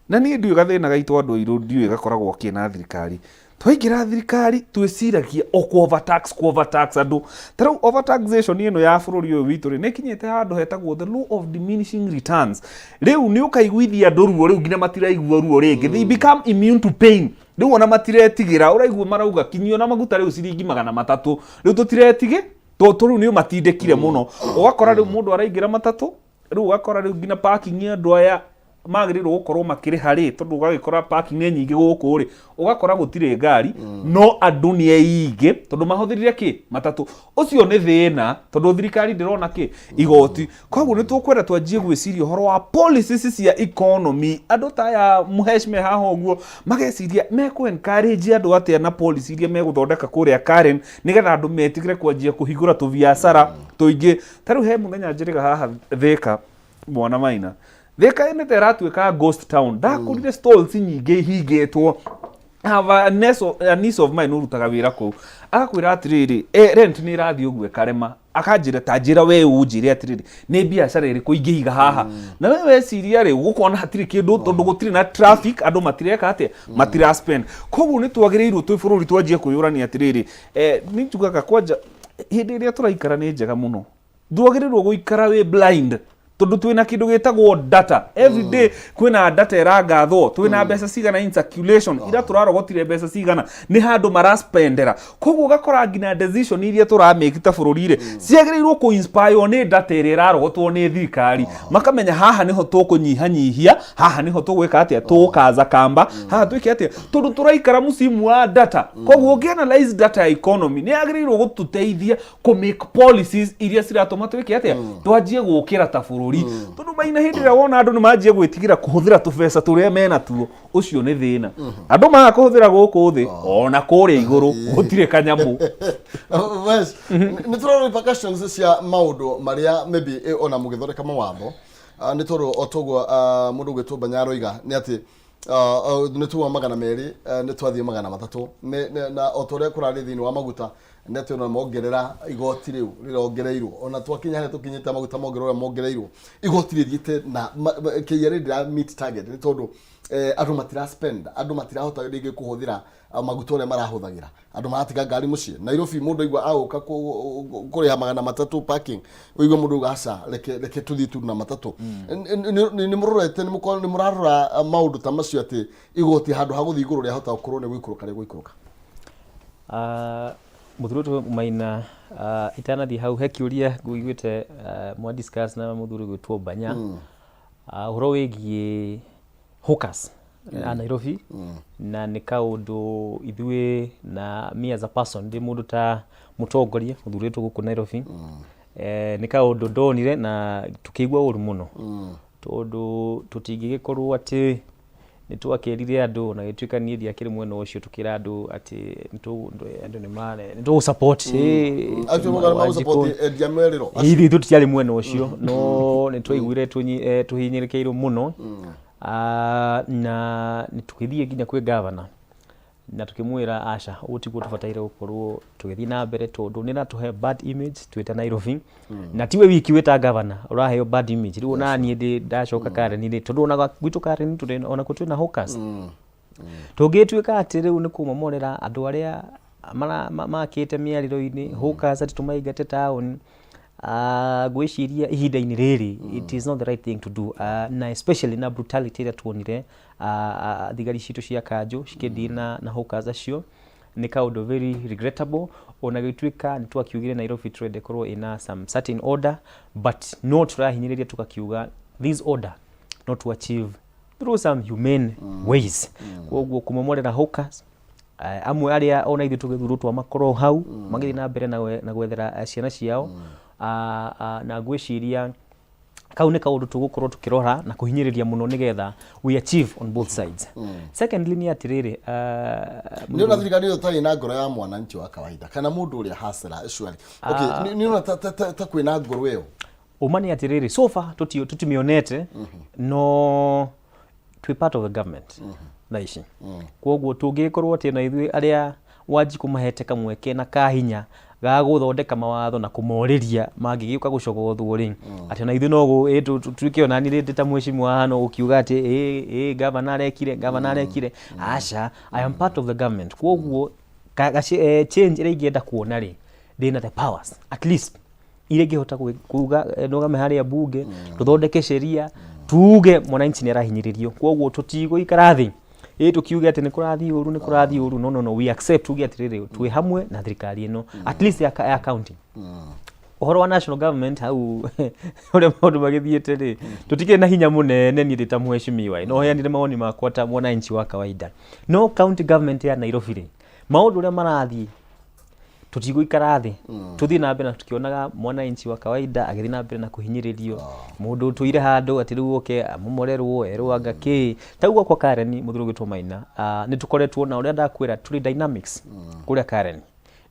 Na niĩ ndiũĩ gathĩna gaitũ andũ airũ, ndiũĩ gakoragwo kĩ na thirikari. Twaingĩra thirikari, twĩciragia o kũ overtax, kũ overtax andũ. Ta rĩu overtaxation ĩno ya bũrũri ũyũ witũ rĩ, nĩ ĩkinyĩte handũ hetagwo the law of diminishing returns. Rĩu nĩ ũkaiguithia andũ ruo, rĩu nginya matiraigua ruo rĩngĩ, they become immune to pain. Rĩu ona matiretigĩra. Ũraigua marauga kinyio na maguta rĩu ciringi 300, rĩu tũtiretigĩ, tondũ rĩu nĩ ũmatindĩkire mũno. Ũgakora rĩu mũndũ araingĩra matatũ, rĩu ũgakora rĩu nginya parking andũ aya magĩrĩirwo gũkorwo makĩrĩha rĩ, tondũ ũgagĩkora parking nĩ nyingĩ gũkũ rĩ, ũgakora gũtirĩ ngari, no andũ nĩ aingĩ tondũ mahũthĩrire kĩ matatũ. Ũcio nĩ thĩna, tondũ thirikari ndĩrona kĩ igoti. Koguo nĩ tũkwenda twanjie gwĩciria ũhoro wa policies cia economy. Andũ ta aya mũheshime haha ũguo mageciria mekũ encourage andũ atĩa na policy iria megũthondeka kũrĩa Karen, nĩgetha andũ metigĩre kwanjia kũhingũra tũbiacara tũingĩ. Ta rĩu he mũthenya njĩrĩga haha Thĩka, mwana Maina, Thĩka ĩnĩte ĩratuĩka ghost town. Ndakorire stalls nyingĩ ihingĩtwo. I have a niece of mine ũrutaga wĩra kũu, agakwĩra atĩrĩrĩ, rent nĩ ĩrathiĩ ũguo ĩkarema. Akanjĩra, ta njĩra we ũnjĩre atĩrĩrĩ, nĩ biacara ĩrĩkũ ingĩiga haha? Na we weciria rĩ, gũkona hatirĩ kĩndũ, tondũ gũtirĩ na traffic, andũ matireka atĩa, matira spend. Koguo nĩ twagĩrĩirwo twĩ bũrũri twanjie kwĩyũrania atĩrĩrĩ, nĩ njugaga kwanja hĩndĩ ĩrĩa tũraikara nĩ njega mũno, ndwagĩrĩirwo gũikara wĩ blind, tondũ twĩna kĩndũ gĩtagwo data every day. Kwĩna data ĩrangathwo twĩna mbeca cigana in circulation, ira tũrarogotire mbeca cigana, nĩ handũ maraspendera. Koguo ũgakora nginya decision iria tũramake ta bũrũri rĩ, ciagĩrĩirwo kũ inspire nĩ data ĩrĩa ĩrarogotwo nĩ thirikari. Makamenya haha nĩho tũkũnyihanyihia, haha nĩho tũgwĩka atĩa, tũgũkaza kamba haha, twĩke atĩa, tondũ tũraikara mũcimu wa data. Koguo ũngĩ analyze data ya economy, nĩ yagĩrĩirwo gũtũteithia kũ make policies iria ciratũma twĩke atĩa, twanjie gũkĩra ta bũrũri. Tondũ Maina, hĩndĩ ĩrĩa wona andũ nĩ manjie gwĩtigĩra kũhũthĩra tũbeca tũrĩa mena tuo, ũcio nĩ thĩna. Andũ maga kũhũthĩra gũkũ thĩ, ona kũrĩa igũrũ gũtirĩ kanyamũ. Wes, nĩ tũrona repercussions cia maũndũ marĩa maybe ona mũgĩthondeka mawatho. Nĩ tondũ o toguo mũndũ ũgwĩtwo Banya aroiga nĩ atĩ nĩ tuwa 200, nĩ twathiĩ 300. Na o ta ũrĩa kũrarĩ thĩinĩ wa maguta, nĩ atĩ ona mongerera igoti rĩu rĩrongereirwo, ona twakinya harĩa tũkinyĩte, maguta mongererwo, ũrĩa mongereirwo igoti rĩthiĩte na KRA ndĩra meet target, nĩ tondũ andũ matira spend, andũ matirahota rĩngĩ kũhũthĩra maguta ũrĩa marahũthagĩra. Andũ maratiga ngari mũciĩ. Nairobi mũndũ aigua agũka kũrĩha 300 parking, ũigue mũndũ auga, "Aca, reke tũthiĩ tu na matatũ." Nĩ mũrorete, nĩ mũrarora maũndũ ta macio, atĩ igoti handũ ha gũthiĩ igũrũ rĩahota gũkorwo nĩ gũikũrũka rĩgũikũrũka? Mũthuri ũyũ Maina, itanathiĩ hau, he kĩũria ngũiguĩte mwa discuss na mũthuri ũgwĩtwo Banya, ũhoro wĩgiĩ hawkers a Nairobi. Na nĩ kaũndũ ithuĩ na me as a person, ndĩ mũndũ ta mũtongoria ũthurĩtwo gũkũ Nairobi, nĩ kaũndũ ndonire na tũkĩigua ũru mũno, tondũ tũtingĩgĩkorwo atĩ nĩ twakĩrire andũ, na gĩtuĩka niĩ ndiakĩrĩ mwena ũcio, tũkĩra andũ atĩ andũ nĩ tũgũ support Acio magũ endia merĩro. Ithuĩ tũtiarĩ mwena ũcio, no nĩ twaiguire tũhinyĩrĩkĩirwo mũno. Na nĩ tũgĩthiĩ nginya kwĩ gavana na tũkĩmwĩra, aca, ũguo tiguo tũbataire gũkorwo tũgĩthiĩ na mbere, tondũ nĩ ĩratũhe bad image twĩ ta Nairobi. Na tiwe wiki wĩ ta gavana ũraheo bad image. Rĩu ona niĩ ndĩ ndacoka Karen rĩ, tondũ ona gwitũ Karen tũrĩ ona kuo twĩna hawkers. Tũngĩtuĩka atĩ rĩu nĩ kũmomorera andũ arĩa makĩte mĩarĩro-inĩ hawkers, atĩ tũmaingate taũni, ngwĩciria ihinda-inĩ rĩrĩ it is not the right thing to do, na especially na brutality ĩrĩa tuonire thigari citũ cia kanjũ cikĩdeal na hawkers acio. Nĩ kaũndũ very regrettable, ona gĩtuĩka nĩ twakiugire Nairobi tũrenda ĩkorwo ĩna some certain order, but no tũrahinyĩrĩria tũkakiuga this order not to achieve through some humane ways. Koguo kũmomorera hawkers Amwe arĩa ona ithuĩ tũgĩthurwo twamakorwo hau magĩthiĩ na mbere na gwethera ciana ciao. Na ngwĩciria kau nĩ kaũndũ tũgũkorwo tũkĩrora na kũhinyĩrĩria mũno nĩgetha we achieve on both sides. Secondly nĩ atĩrĩrĩ, Nĩ ona thirikari ĩyo tarĩ na ngoro ya mwananchi wa kawaida kana mũndũ ũrĩa hasra surely? Okay, nĩ ona ta kwĩna ngoro ĩyo? Ũma nĩ atĩrĩrĩ, so far tũtimĩonete, no twĩ part of the government thaa ici. Koguo tũngĩgĩkorwo atĩ na ithuĩ arĩa Wanjikũ mahete kamweke na kahinya ga gũthondeka mawatho na kũmorĩria mangĩgĩũka gũcogothwo rĩ, atĩ ona ithuĩ no tuĩke ona niĩ ndĩ ta mheshimiwa haha no gũkiuga atĩ ĩ gavana arekire, gavana arekire. Aca, I am part of the government. Koguo change ĩrĩa ingĩenda kuona rĩ, ndĩna the powers at least iria ingĩhota kuga ndũgame harĩa bunge, tũthondeke sheria, tuge mwananchi nĩ arahinyĩrĩrio. Koguo tũtigũikara thĩ ĩ tũkiuge atĩ nĩ kũrathiĩ ũru, nĩ kũrathiĩ ũru. No, no, no, we accept, tuge atĩrĩrĩ, twĩ hamwe na thirikari ĩno, at least ya county. Ũhoro wa national government hau, ũrĩa maũndũ magĩthiĩte rĩ, tũtikĩrĩ na hinya mũnene. Niĩ ndĩ ta mheshimiwa no heanire mawoni makwa ta mwananchi wa kawaida, no county government ya Nairobi rĩ, maũndũ ũrĩa marathiĩ, tũtigũikara thĩ tũthiĩ na mbere na tũkĩonaga mwananchi wa kawaida agĩthiĩ na mbere na kũhinyĩrĩrio, mũndũ ũtũire handũ atĩ rĩu oke amomorerwo erwo anga kĩ ta gwakwa Karen. Mũthuri ũgwĩtwo Maina, nĩ tũkoretwo na ũrĩa ndakwĩra tũrĩ dynamics kũrĩa Karen,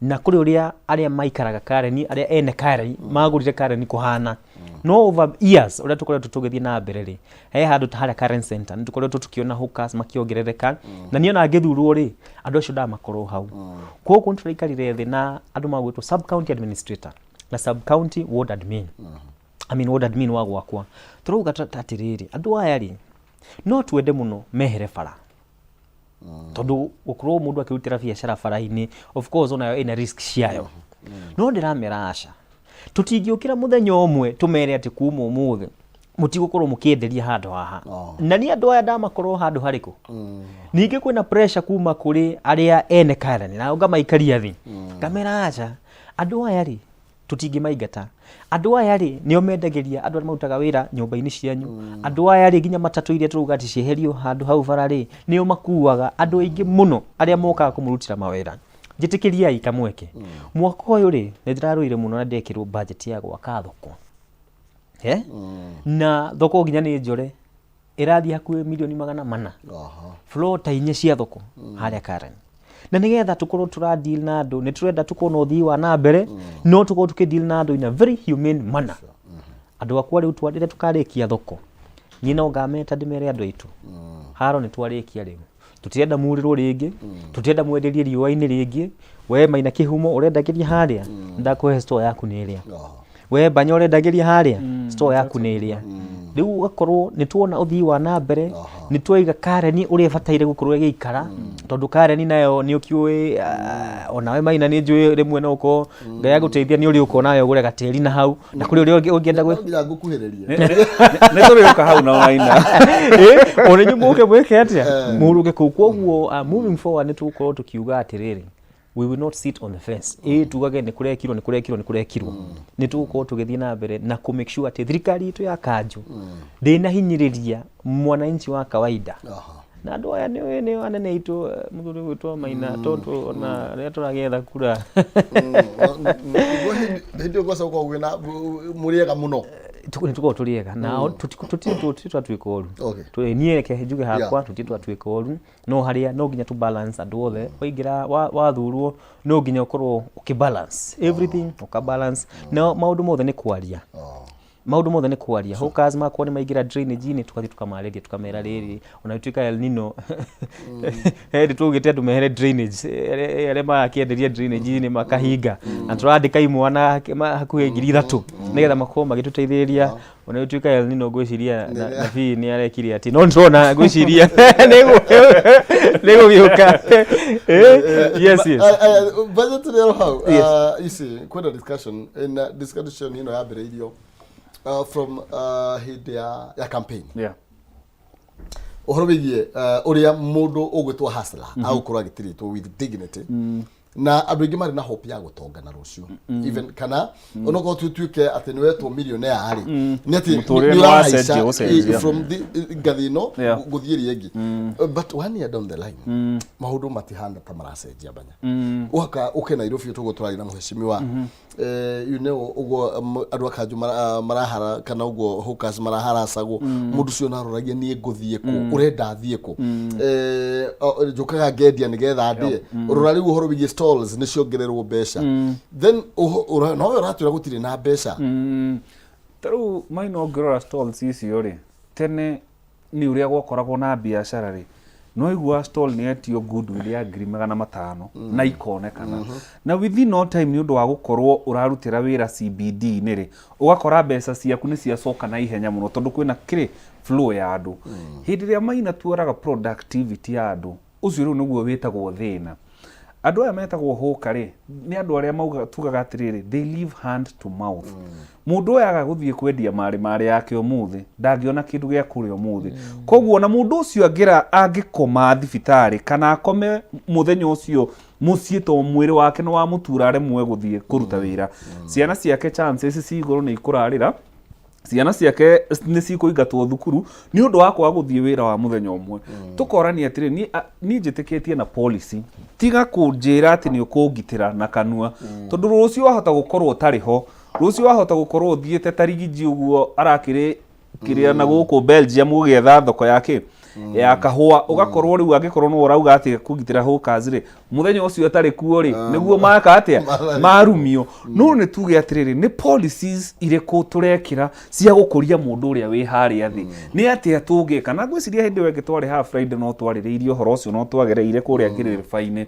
na kũrĩ ũrĩa arĩa maikaraga Karen, arĩa ene Karen magũrire Karen kũhana, no over years ũrĩa tũkoretwo tũgĩthiĩ na mbere rĩ, he handũ ta harĩa Karen Center nĩ tũkoretwo tũkĩona hawkers makĩongerereka. Na niĩ ona ngĩthurwo rĩ, andũ acio ndamakorwo hau. Koguo nĩ tũraikarire thĩ na andũ magwĩtwo sub county administrator na sub county ward admin, I mean ward admin wa gwakwa. Tũrauga ta atĩrĩrĩ, andũ aya rĩ, no twende mũno mehere bara, tondũ gũkorwo mũndũ akĩrutĩra biacara bara-inĩ, of course onayo ĩna risk ciayo. No ndĩramera aca, tũtingĩũkĩra mũthenya ũmwe tũmere atĩ kuma ũmũthĩ mũtigũkorwo mũkĩenderia handũ haha. Na niĩ andũ aya ndamakorwo handũ harĩkũ. Ningĩ kwĩna pressure kuma kũrĩ arĩa ene Karen, na ngamaikaria thĩ ngamera aca, andũ aya rĩ, tũtingĩmaingata. Andũ aya rĩ, nĩo mendagĩria andũ arĩa marutaga wĩra nyũmba-inĩ cianyu. Andũ aya rĩ, nginya matatũ iria tũrauga atĩ cieherio handũ hau bara rĩ, nĩo makuaga andũ aingĩ mũno arĩa mokaga kũmũrutĩra mawĩra. Njĩtĩkĩriai kamweke. Mwaka ũyũ rĩ, nĩ ndĩrarũire mũno na ndekĩrwo budget ya gwaka thoko. Na thoko nginya nĩ njore ĩrathiĩ hakuhĩ milioni 400. Floor ta inya cia thoko harĩa Karen, na nĩgetha tũkorwo tũra deal na andũ, nĩ tũrenda tũkorwo na ũthii wa na mbere, no tũkorwo tũkĩ deal na andũ in a very humane manner. Andũ akwa rĩu rĩrĩa tũkarĩkia thoko, niĩ no ngameta ndĩmere, andũ aitũ, haro nĩ twarĩkia, rĩu tũtirenda murĩrwo rĩngĩ, tũtirenda mwenderie riũa-inĩ rĩngĩ. We Maina Kĩhumo ũrendagĩria harĩa, ndakũhe store yaku nĩ ĩrĩa. We Banya ũrendagĩria harĩa, store yaku nĩ ĩrĩa. Rĩu ũgakorwo nĩ tuona ũthii wa na mbere, nĩ twaiga Karen ũrĩa ĩbataire gũkorwo ĩgĩikara, tondũ Karen nayo nĩ ũkĩũĩ, onawe Maina nĩ njũĩ rĩmwe no ũkorwo Ngai agũteithia nĩ ũrĩ ũkona nawe ũgũre gatĩri na hau na kũrĩ ũrĩa ũngĩenda gwĩ. No nginya ngũkuhĩrĩrie. Nĩ tũrĩũka hau na Maina. Ona inyuĩ mũke mwĩke atĩa, mũrũge kũu. Koguo moving forward nĩ tũgũkorwo tũkiuga atĩrĩrĩ, we will not sit on the fence, ĩ tugage nĩ kũrekirwo, nĩ kũrekirwo, nĩ kũrekirwo. Nĩ tũgũkorwo tũgĩthiĩ na mbere na kũ make sure atĩ thirikari itũ ya kanjũ ndĩnahinyĩrĩria mwananchi wa kawaida. Na andũ aya nĩ anene aitũ, mũthuri ũgwĩtwo Maina, tondũ ona rĩrĩa tũragĩetha kura. Nĩguo hĩndĩ ĩyo gwacoka gũkorwo kwĩna mũrĩ ega mũno. Nĩ tũkorwo tũrĩ ega na tũtirĩ twatuĩka ũru. Niĩ reke njuge hakwa, tũtirĩ twatuĩka ũru, no harĩa no nginya tũ balance andũ othe. Waingĩra wathurwo, no nginya ũkorwo ũkĩ balance everything, ũka balance na maũndũ mothe nĩ kwaria. Maũndũ mothe nĩ kwaria. Hawkers makorwo nĩ maingĩra drainage-inĩ, tũgathiĩ tũkamarĩria, tũkamera rĩrĩ, ona gũtuĩka El Nino he hĩndĩ twaugĩte andũ mehere drainage, arĩa marakĩenderia drainage-inĩ makahinga, na tũrandĩka imwana hakuhĩ 3,000 nĩgetha makorwo magĩtũteithĩrĩria. Ona gũtuĩka El Nino ngwĩciria nabii nĩ arekire atĩ, no nĩtũrona ngwĩciria nĩ gũgĩũka. Yes. Budget rĩero hau, ici kwĩna discussion, ina discussion ĩno yambĩrĩirio from hĩndĩ ya campaign, ũhoro wĩgiĩ ũrĩa mũndũ ũgwĩtwo hustler agũkorwo agĩtiritwo with dignity. Na andũ aingĩ marĩ na hope ya gũtonga na rũciũ even kana onokorwo tutuĩke atĩ nĩ wetwo millionaire rĩ, nĩ atĩ Mũtũrĩre nĩ nĩ ũrahaica wacenjia, ũcenjia. from the ngathĩ ĩno gũthiĩ ĩrĩa ĩngĩ. But one year down the line, maũndũ matihana ta maracenjia banya. Ũhaka ũke Nairobi tũguo tũrarĩ na mũhecimiwa, ũguo andũ a kanjũ marahara kana ũguo hawkers maraharacagwo, mũndũ ũcio naroragia niĩ ngũthiĩ kũ, ũrenda thiĩ kũ? Njũkaga ngendia nĩgetha ndĩe. Rora rĩu ũhoro wĩgiĩ stalls nĩ ciongererwo mbeca, then nowe ũratwĩra gũtirĩ na mbeca. Ta rĩu maina ũngĩrora stalls icio rĩ, tene nĩ ũrĩa gwakoragwo na biacara rĩ, no igua stall nĩ etio goodwill ya 500,000 na ikonekana na within no time, nĩ ũndũ wa gũkorwo ũrarutĩra wĩra CBD-inĩ rĩ, ũgakora mbeca ciaku nĩ ciacoka na ihenya mũno tondũ kwĩna kĩrĩ flow ya andũ. Hĩndĩ ĩrĩa maina tuoraga productivity ya andũ ũcio, rĩu nĩguo wĩtagwo thĩna. Andũ aya metagwo hũka rĩ, nĩ andũ arĩa mauga tugaga atĩrĩrĩ, they live hand to mouth. Mũndũ ũyũ aga gũthiĩ kwendia marĩ marĩ yake ũmũthĩ, ndangĩona kĩndũ gĩa kũrĩa ũmũthĩ. Koguo ona mũndũ ũcio angĩra angĩkoma thibitarĩ kana akome mũthenya ũcio mũciĩ to mwĩrĩ wake nĩ wamũtura aremwe gũthiĩ kũruta wĩra, ciana ciake chances ci igũrũ nĩ ikũrarĩra, ciana ciake nĩ cikũingatwo thukuru nĩ ũndũ wa kwaga gũthiĩ wĩra wa mũthenya ũmwe. Tũkorania atĩrĩ, niĩ njĩtĩkĩtie na policy, tiga kũnjĩra atĩ nĩ ũkũngitĩra na kanua, tondũ rũciũ wahota gũkorwo ũtarĩ ho, rũciũ wahota gũkorwo ũthiĩte ta rigiji ũguo arakĩrĩ kĩrĩa na gũkũ Belgium gũgĩetha thoko ya kĩ ya kahũa, ũgakorwo rĩu angĩkorwo nĩwe ũrauga atĩ kũgitĩra hawkers rĩ, mũthenya ũcio atarĩ kuo rĩ, nĩguo maka atĩa marumio. No nĩ tuge atĩrĩrĩ, nĩ policies irĩkũ tũrekĩra cia gũkũria mũndũ ũrĩa wĩ harĩa thĩ? Nĩ atĩa tũngĩka? Na ngwĩciria hĩndĩ ĩyo ĩngĩ twarĩ haha Friday no twarĩrĩirie ũhoro ũcio, no twagereire kũrĩa kĩrĩrĩba-inĩ.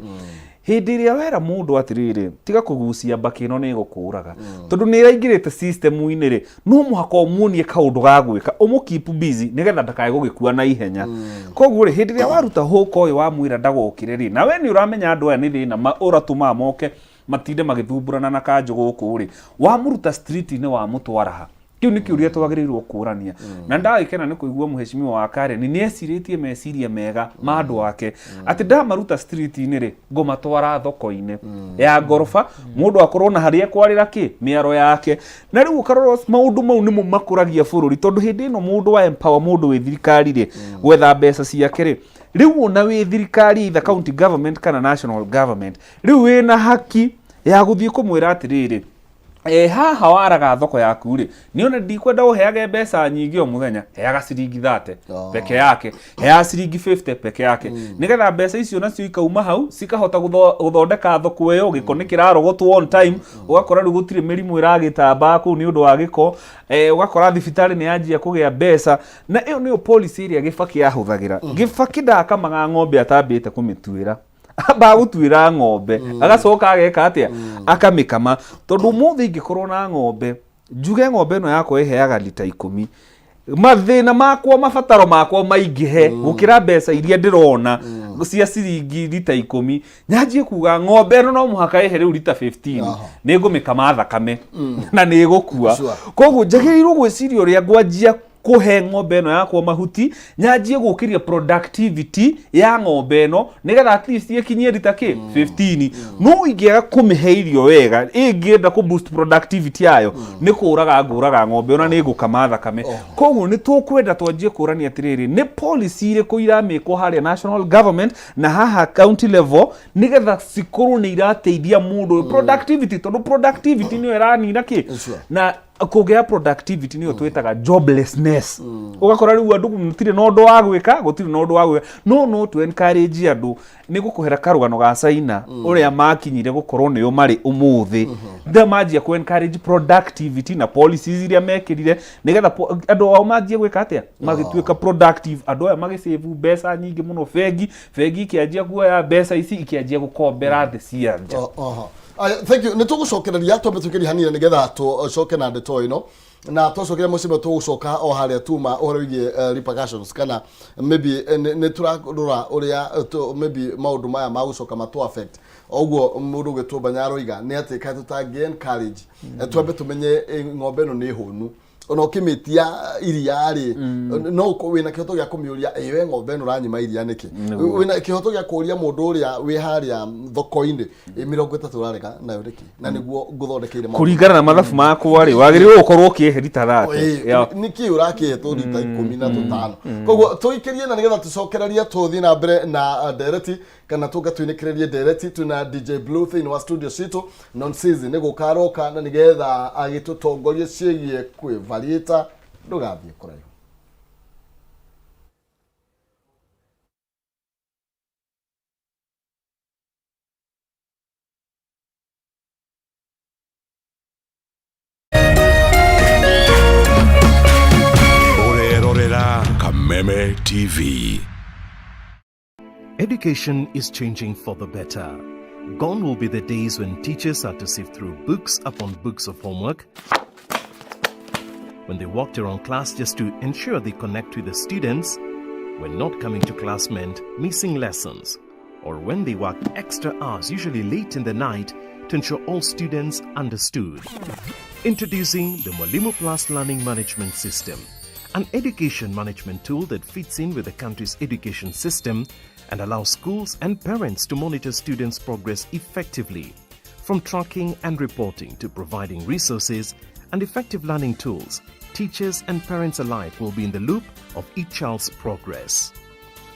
Hĩndĩ ĩrĩa wera mũndũ atĩrĩrĩ, tiga kũgucia mbakĩ ĩno nĩ ĩgũkũraga tondũ nĩ ĩraingĩrĩte system-inĩ rĩ, no mũhaka ũmuonie kaũndũ ga gwĩka, ũmũ keep busy nĩgetha ndakae gũgĩkua na ihenya. Koguo rĩ, hĩndĩ ĩrĩa waruta hũka ũyũ wamwĩra ndagokĩre rĩ, na we nĩ ũramenya andũ aya nĩ thĩna ũratũmaga moke matinde magĩthumbũrana na kanjũ gũkũ rĩ, wamũruta street-inĩ wamũtwara ha? Kĩu nĩ kĩũria twagĩrĩirwo kũrania. Na ndagĩkena nĩ kũigua mũhecimiwa wa Karen nĩ ecirĩtie meciria mega ma andũ ake atĩ ndamaruta street-inĩ rĩ, ngũmatwara thoko-inĩ ya ngoroba, mũndũ akorwo na harĩa ekwarĩra kĩ mĩaro yake. Na rĩu ũkarora maũndũ mau nĩmo makũragia bũrũri, tondũ hĩndĩ ĩno mũndũ wa empower mũndũ wĩ thirikari rĩ gwetha mbeca ciake rĩ, rĩu ona wĩ thirikari, either county government kana national government, rĩu wĩna haki ya gũthiĩ kũmwĩra atĩrĩrĩ, haha waraga thoko yaku rĩ, niĩ ona ndikwenda ũheage mbeca nyingĩ o mũthenya, heaga ciringi 30 peke yake, heaga ciringi 50 peke yake, nĩgetha mbeca icio nacio ikauma hau cikahota gũthondeka thoko ĩyo. Gĩko nĩ kĩrarogotwo on time, ũgakora rĩu gũtirĩ mĩrimũ ĩragĩtamba kũu nĩ ũndũ wa gĩko, ũgakora thibitarĩ nĩ yanjia kũgĩa mbeca. Na ĩyo nĩyo policy ĩrĩa Gĩbakĩ ahũthagĩra. Gĩbakĩ ndakamaga ng'ombe atambĩte kũmĩtuĩra, amba gũtuĩra ng'ombe agacoka ageka atĩa? Akamĩkama. Tondũ ũmũthĩ ingĩkorwo na ng'ombe, njuge ng'ombe ĩno yakwa ĩheaga lita 10, mathĩna makwa, mabataro makwa maingĩhe gũkĩra mbeca iria ndĩrona cia ciringi lita 10, nyanjie kuga ng'ombe ĩno no mũhaka ĩhe rĩu lita 15, nĩ ngũmĩkama thakame na nĩ ĩgũkua. Koguo njagĩrĩirwo gwĩciria ũrĩa ngwanjia kũhe ng'ombe ĩno yakwa mahuti, nyanjie gũkĩria productivity ya ng'ombe ĩno nĩgetha at least ĩkinyie rita kĩ 15. No ingĩaga kũmĩhe irio wega, ĩngĩenda kũ boost productivity yayo, nĩ kũraga ngũraga ng'ombe ona nĩ ngũkama thakame. Koguo nĩ tũkwenda twanjie kũrania atĩrĩrĩ, nĩ policy irĩkũ iramĩkwo harĩa national government na haha county level nĩgetha cikorwo nĩ irateithia mũndũ productivity, tondũ productivity nĩyo ĩranina kĩ na kũgĩa productivity nĩyo twĩtaga joblessness. Ũgakora rĩu andũ gũtirĩ na ũndũ wa gwĩka, gũtirĩ na ũndũ wa gwĩka. No tũ encourage andũ. Nĩ gũkũhera karũgano ga China ũrĩa makinyire gũkorwo nĩo marĩ ũmũthĩ, nda manjia kũ encourage productivity na policies iria mekĩrire nĩgetha andũ ao manjie gwĩka atĩa, magĩtuĩka productive. Andũ aya magĩsave mbeca nyingĩ mũno bengi, bengi ikĩanjia kuoya mbeca ici ikĩanjia gũkombera thĩ cia nja. Oho. Aya, thank you. Nĩ tũgũcokereria, twambe tũkĩrie hanini nĩgetha tũcoke na ndeto ĩno, na twacokeria mũciĩ tũgũcoka o harĩa tuma ũhoro wĩgiĩ repercussions kana maybe nĩ tũrarora ũrĩa maybe maũndũ maya magũcoka matũ affect. Ũguo mũndũ ũgĩtwo Banya aroiga nĩ atĩ kaĩ tũtangĩ encourage, twambe tũmenye ng'ombe ĩno nĩ hũnu. Ona ũkĩmĩtia iria rĩ, no ũkorwo wĩna kĩhoto gĩa kũmĩũria, "Ĩ we ng'ombe ĩno ũranyima iria nĩkĩ?" Wĩna kĩhoto gĩa kũũria mũndũ ũrĩa wĩ harĩa thoko-inĩ, "Ĩ 30 ũrarega nayo nĩkĩ na nĩguo ngũthondekeire maũndũ?" Kũringana na mathabu makwa rĩ, wagĩrĩirwo gũkorwo ũkĩhe rita 30. Ĩ, nĩkĩ ũrakĩhe tũrita 15? Koguo tũikĩrie na nĩgetha tũcokererie tũthiĩ na mbere na ndereti kana tũka twinĩkĩrĩrie ndereti. Twĩna DJ Blue thĩinĩ wa studio citũ, Nonsizi nĩ gũka aroka na nĩgetha agĩtũtongorie ciĩgiĩ kwĩvariĩta. Ndũgathiĩ kũraihu. Ũrerorera Kameme TV. Education is changing for the better. Gone will be the days when teachers had to sift through books upon books of homework, when they walked around class just to ensure they connect with the students, when not coming to class meant missing lessons, or when they worked extra hours, usually late in the night, to ensure all students understood. Introducing the Mwalimu Plus Learning Management System, an education management tool that fits in with the country's education system and allows schools and parents to monitor students' progress effectively. From tracking and reporting to providing resources and effective learning tools, teachers and parents alike will be in the loop of each child's progress.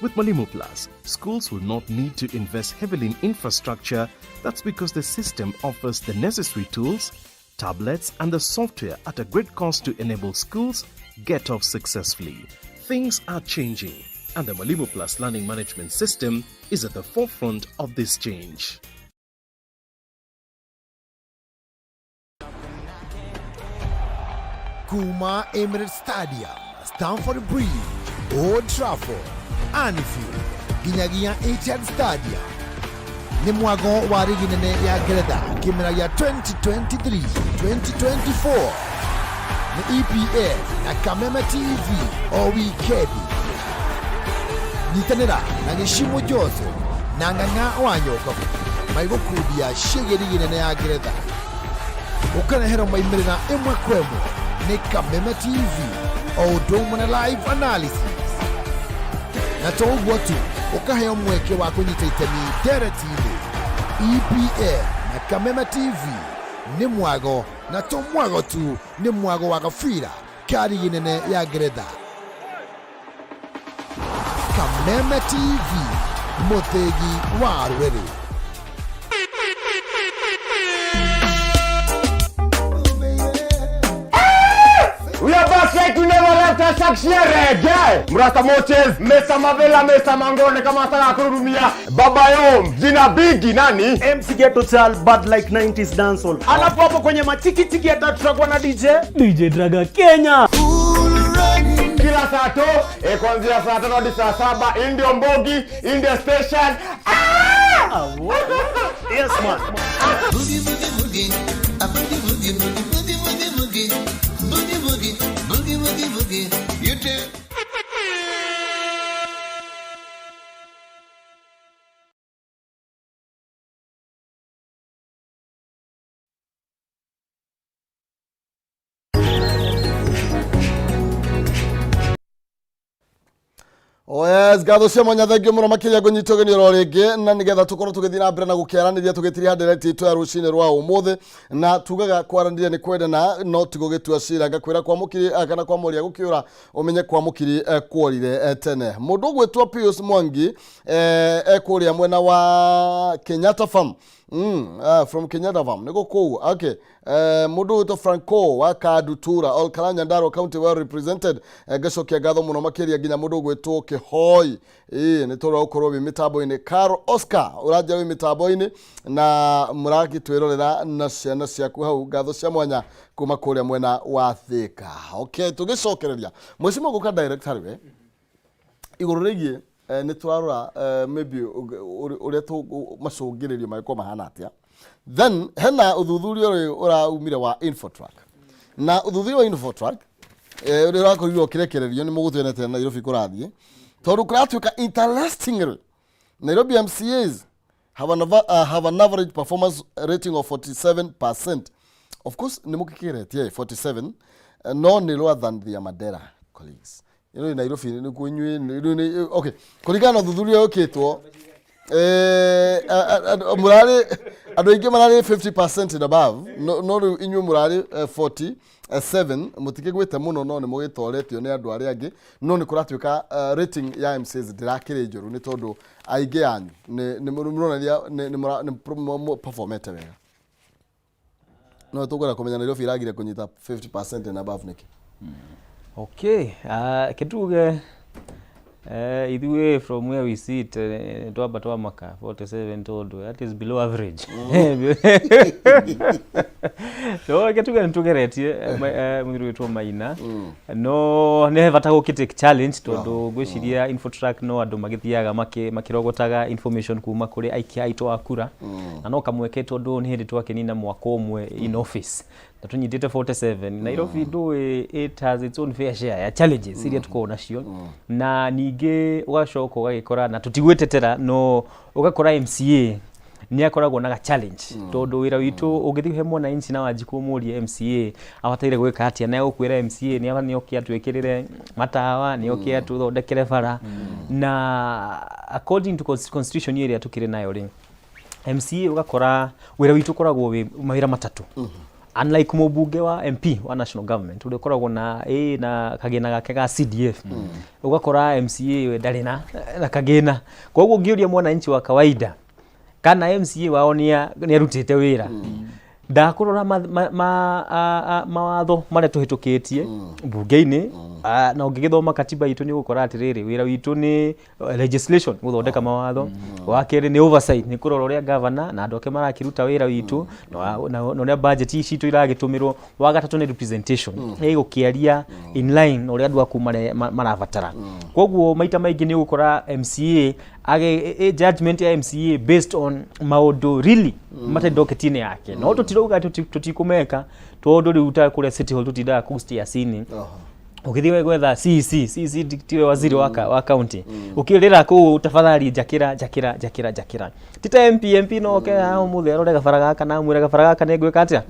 With Mwalimu Plus, schools will not need to invest heavily in infrastructure. That's because the system offers the necessary tools, tablets, and the software at a great cost to enable schools get off successfully. Things are changing, and the Mwalimu Plus Learning Management System is at the forefront of this change. Kuma Emirates Stadium, Stamford Bridge, Old Trafford, Anfield, nginyagia Etihad Stadium nĩ mwago wa rigi nene ya Ngeretha kĩmera gĩa 2023-2024 nĩ EPL na Kameme TV o wikendi. Nyitanĩra na Gĩcimũ Joseph na Ng'ang'a wa Nyokabu maigũkundia ciĩgiĩ rigi nene ya Ngeretha, ũkareherwo maimĩrĩra ĩmwe kwa ĩmwe nĩ Kameme TV o ũndũ ũmwe na live analysis, na to ũguo tu, ũkaheo mweke wa kũnyita itemi ndereti-inĩ. EPL na Kameme TV nĩ mwago, na to mwago tu, nĩ mwago wa gabira ka rigi nene ya Ngeretha. Kameme TV, mũthĩgi wa rũrĩrĩ. We are back like we never left us reggae. Mrasta Moches, Mr. Mavela, Mr. Mangone kama nataka kururumia. Baba Yom, jina bigi nani? MC Ghetto Child, bad like 90s dancehall. Alafu hapo kwenye matikitiki hata tutakuwa na DJ DJ Draga Kenya. Kila saa to kuanzia saa 5 hadi saa 7, hii ndio Mbogi, hii ndio station. Yes man. Boogie, boogie, boogie. A boogie, boogie, boogie, boogie, boogie, boogie. Boogie, boogie, boogie, boogie, boogie. You too. Oh yes, ngatho cia mwanya, thengio mũno makĩria ngũnyita ũgeni oro rĩngĩ na nĩgetha tũkorwo tũgĩthiĩ na mbere na gũkĩaranĩria tũgĩtiriha ndereti itũ ya rũcinĩ rwa ũmũthĩ. Na tugaga kwaranĩria nĩ kwendana no ti gũgĩtua cira. Ngakwĩra kwa mũkiri kana kwa mũria gũkĩũra ũmenye kwa mũkiri kuorire tene. Mũndũ ũgwĩtwo Pius Mwangi ekũrĩa mwena wa Kenyatta Farm, from Kenyatta Farm nĩguo kũu. Okay, mũndũ ũgwĩtwo Franco wa Kadutura, Olkalau, Nyandarua County well represented. Ngacokia ngatho mũno makĩria nginya mũndũ ũgwĩtwo Kĩhoi, ĩĩ nĩ tondũ wa gũkorwo wĩ mĩtambo-inĩ. Carol Oscar ũranjia wĩ mĩtambo-inĩ na mũragĩtwĩrorera na ciana ciaku hau, ngatho cia mwanya kuma kũrĩa mwena wa Thika. Okay, tũgĩcokereria mwĩcimo gũka direct harĩ we igũrũ rĩgiĩ nĩ tũrarora maybe ũrĩa macũngĩrĩrio mangĩkorwo mahana atĩa. Then hena ũthuthuria ũrĩ ũraumire wa Infotrack, na ũthuthuria wa Infotrack ũrĩa ũrakorirwo ũkĩrekererio nĩ mũgũtuonete Nairobi kũrathiĩ tondũ kũratuĩka interestingly Nairobi MCAs have an average performance rating of 47%. Of course nĩ mũkĩkĩretie 47. No nĩ lower than their Mandera colleagues. Ĩno Nairobi nĩkuo inyuĩ okay, kũringana na ũthuthuria wĩkĩtwo, mũrarĩ andũ aingĩ mararĩ 50% and above, no rĩu inyuĩ mũrarĩ 47. Mũtikĩgwĩte mũno, no nĩ mũgĩtoretio nĩ andũ arĩa angĩ, no nĩ kũratuĩka rating ya MCAs ndĩrakĩrĩ njũru, nĩ tondũ aingĩ anyu nĩ mũronania nĩ performete wega. No tũkwenda kũmenya Nairobi ĩragire kũnyita 50% and above nĩkĩ? Okay, kĩtuge ithuĩ from where we sit, twamba twamaka 47 tondũ that is below average. So kĩtuge nĩ tũgeretie, mũthuri wĩtwo Maina, no nĩ bata gũkĩ take challenge, tondũ ngwĩciria Infotrack no andũ magĩthiaga makĩrogotaga information kuma kũrĩ aikia aitũ a kura, na no kamweke, tondũ nĩ hĩndĩ twakĩnina mwaka ũmwe in office na tũnyitĩte 47. Nairobi ndũĩ, it has its own fair share ya challenges iria tũkoragwo nacio, na ningĩ ũgacoka ũgagĩkora, na tũtigwĩtetera, no ũgakora MCA nĩ akoragwo na ga challenge, tondũ wĩra witũ ũngĩthiĩ he mwananchi na wanjikũ ũmũrie MCA abataire gwĩka atĩa, na egũkwĩra MCA nĩ oke atwĩkĩrĩre matawa, nĩ oke atũthondekere bara. Na according to constitution ĩrĩa tũkĩrĩ nayo rĩ, MCA ũgakora wĩra witũ ũkoragwo wĩ mawĩra matatũ, unlike mũmbunge wa MP wa national government ũrĩa ũkoragwo na na kagĩna gake ga CDF. Ũgakora MCA we ndarĩ na kagĩna. Koguo ũngĩũria mwananchi wa kawaida kana MCA wao nĩ arutĩte wĩra, ndakũrora mawatho marĩa tũhĩtũkĩtie mbunge-inĩ. Na ũngĩgĩthoma katiba itũ, nĩ ũgũkora atĩrĩrĩ, wĩra witũ nĩ legislation, gũthondeka mawatho. Wa kerĩ nĩ oversight, nĩ kũrora ũrĩa governor na andũ ake marakĩruta wĩra witũ na ũrĩa budget citũ iragĩtũmĩrwo. Wa gatatũ nĩ representation, nĩ gũkĩaria in line na ũrĩa andũ aku marabatara. Koguo maita maingĩ nĩ ũgũkora MCA age judgment ya MCA based on maũndũ really matarĩ docket-inĩ yake. No tũtirauga tũtikũmeka, tondũ rĩu ta kũrĩa City Hall tũtindaga kũu stairs-inĩ, ũgĩthiĩ gwetha CEC, CEC tiwe waziri wa county, ũkĩrĩra kũu, "Tafadhali njakĩra, njakĩra, njakĩra, njakĩra." Ti ta MP. MP no oke haha ũmũthĩ arore gabara gaka na amwĩre, "Gabara gaka nĩ ngwĩka atĩa?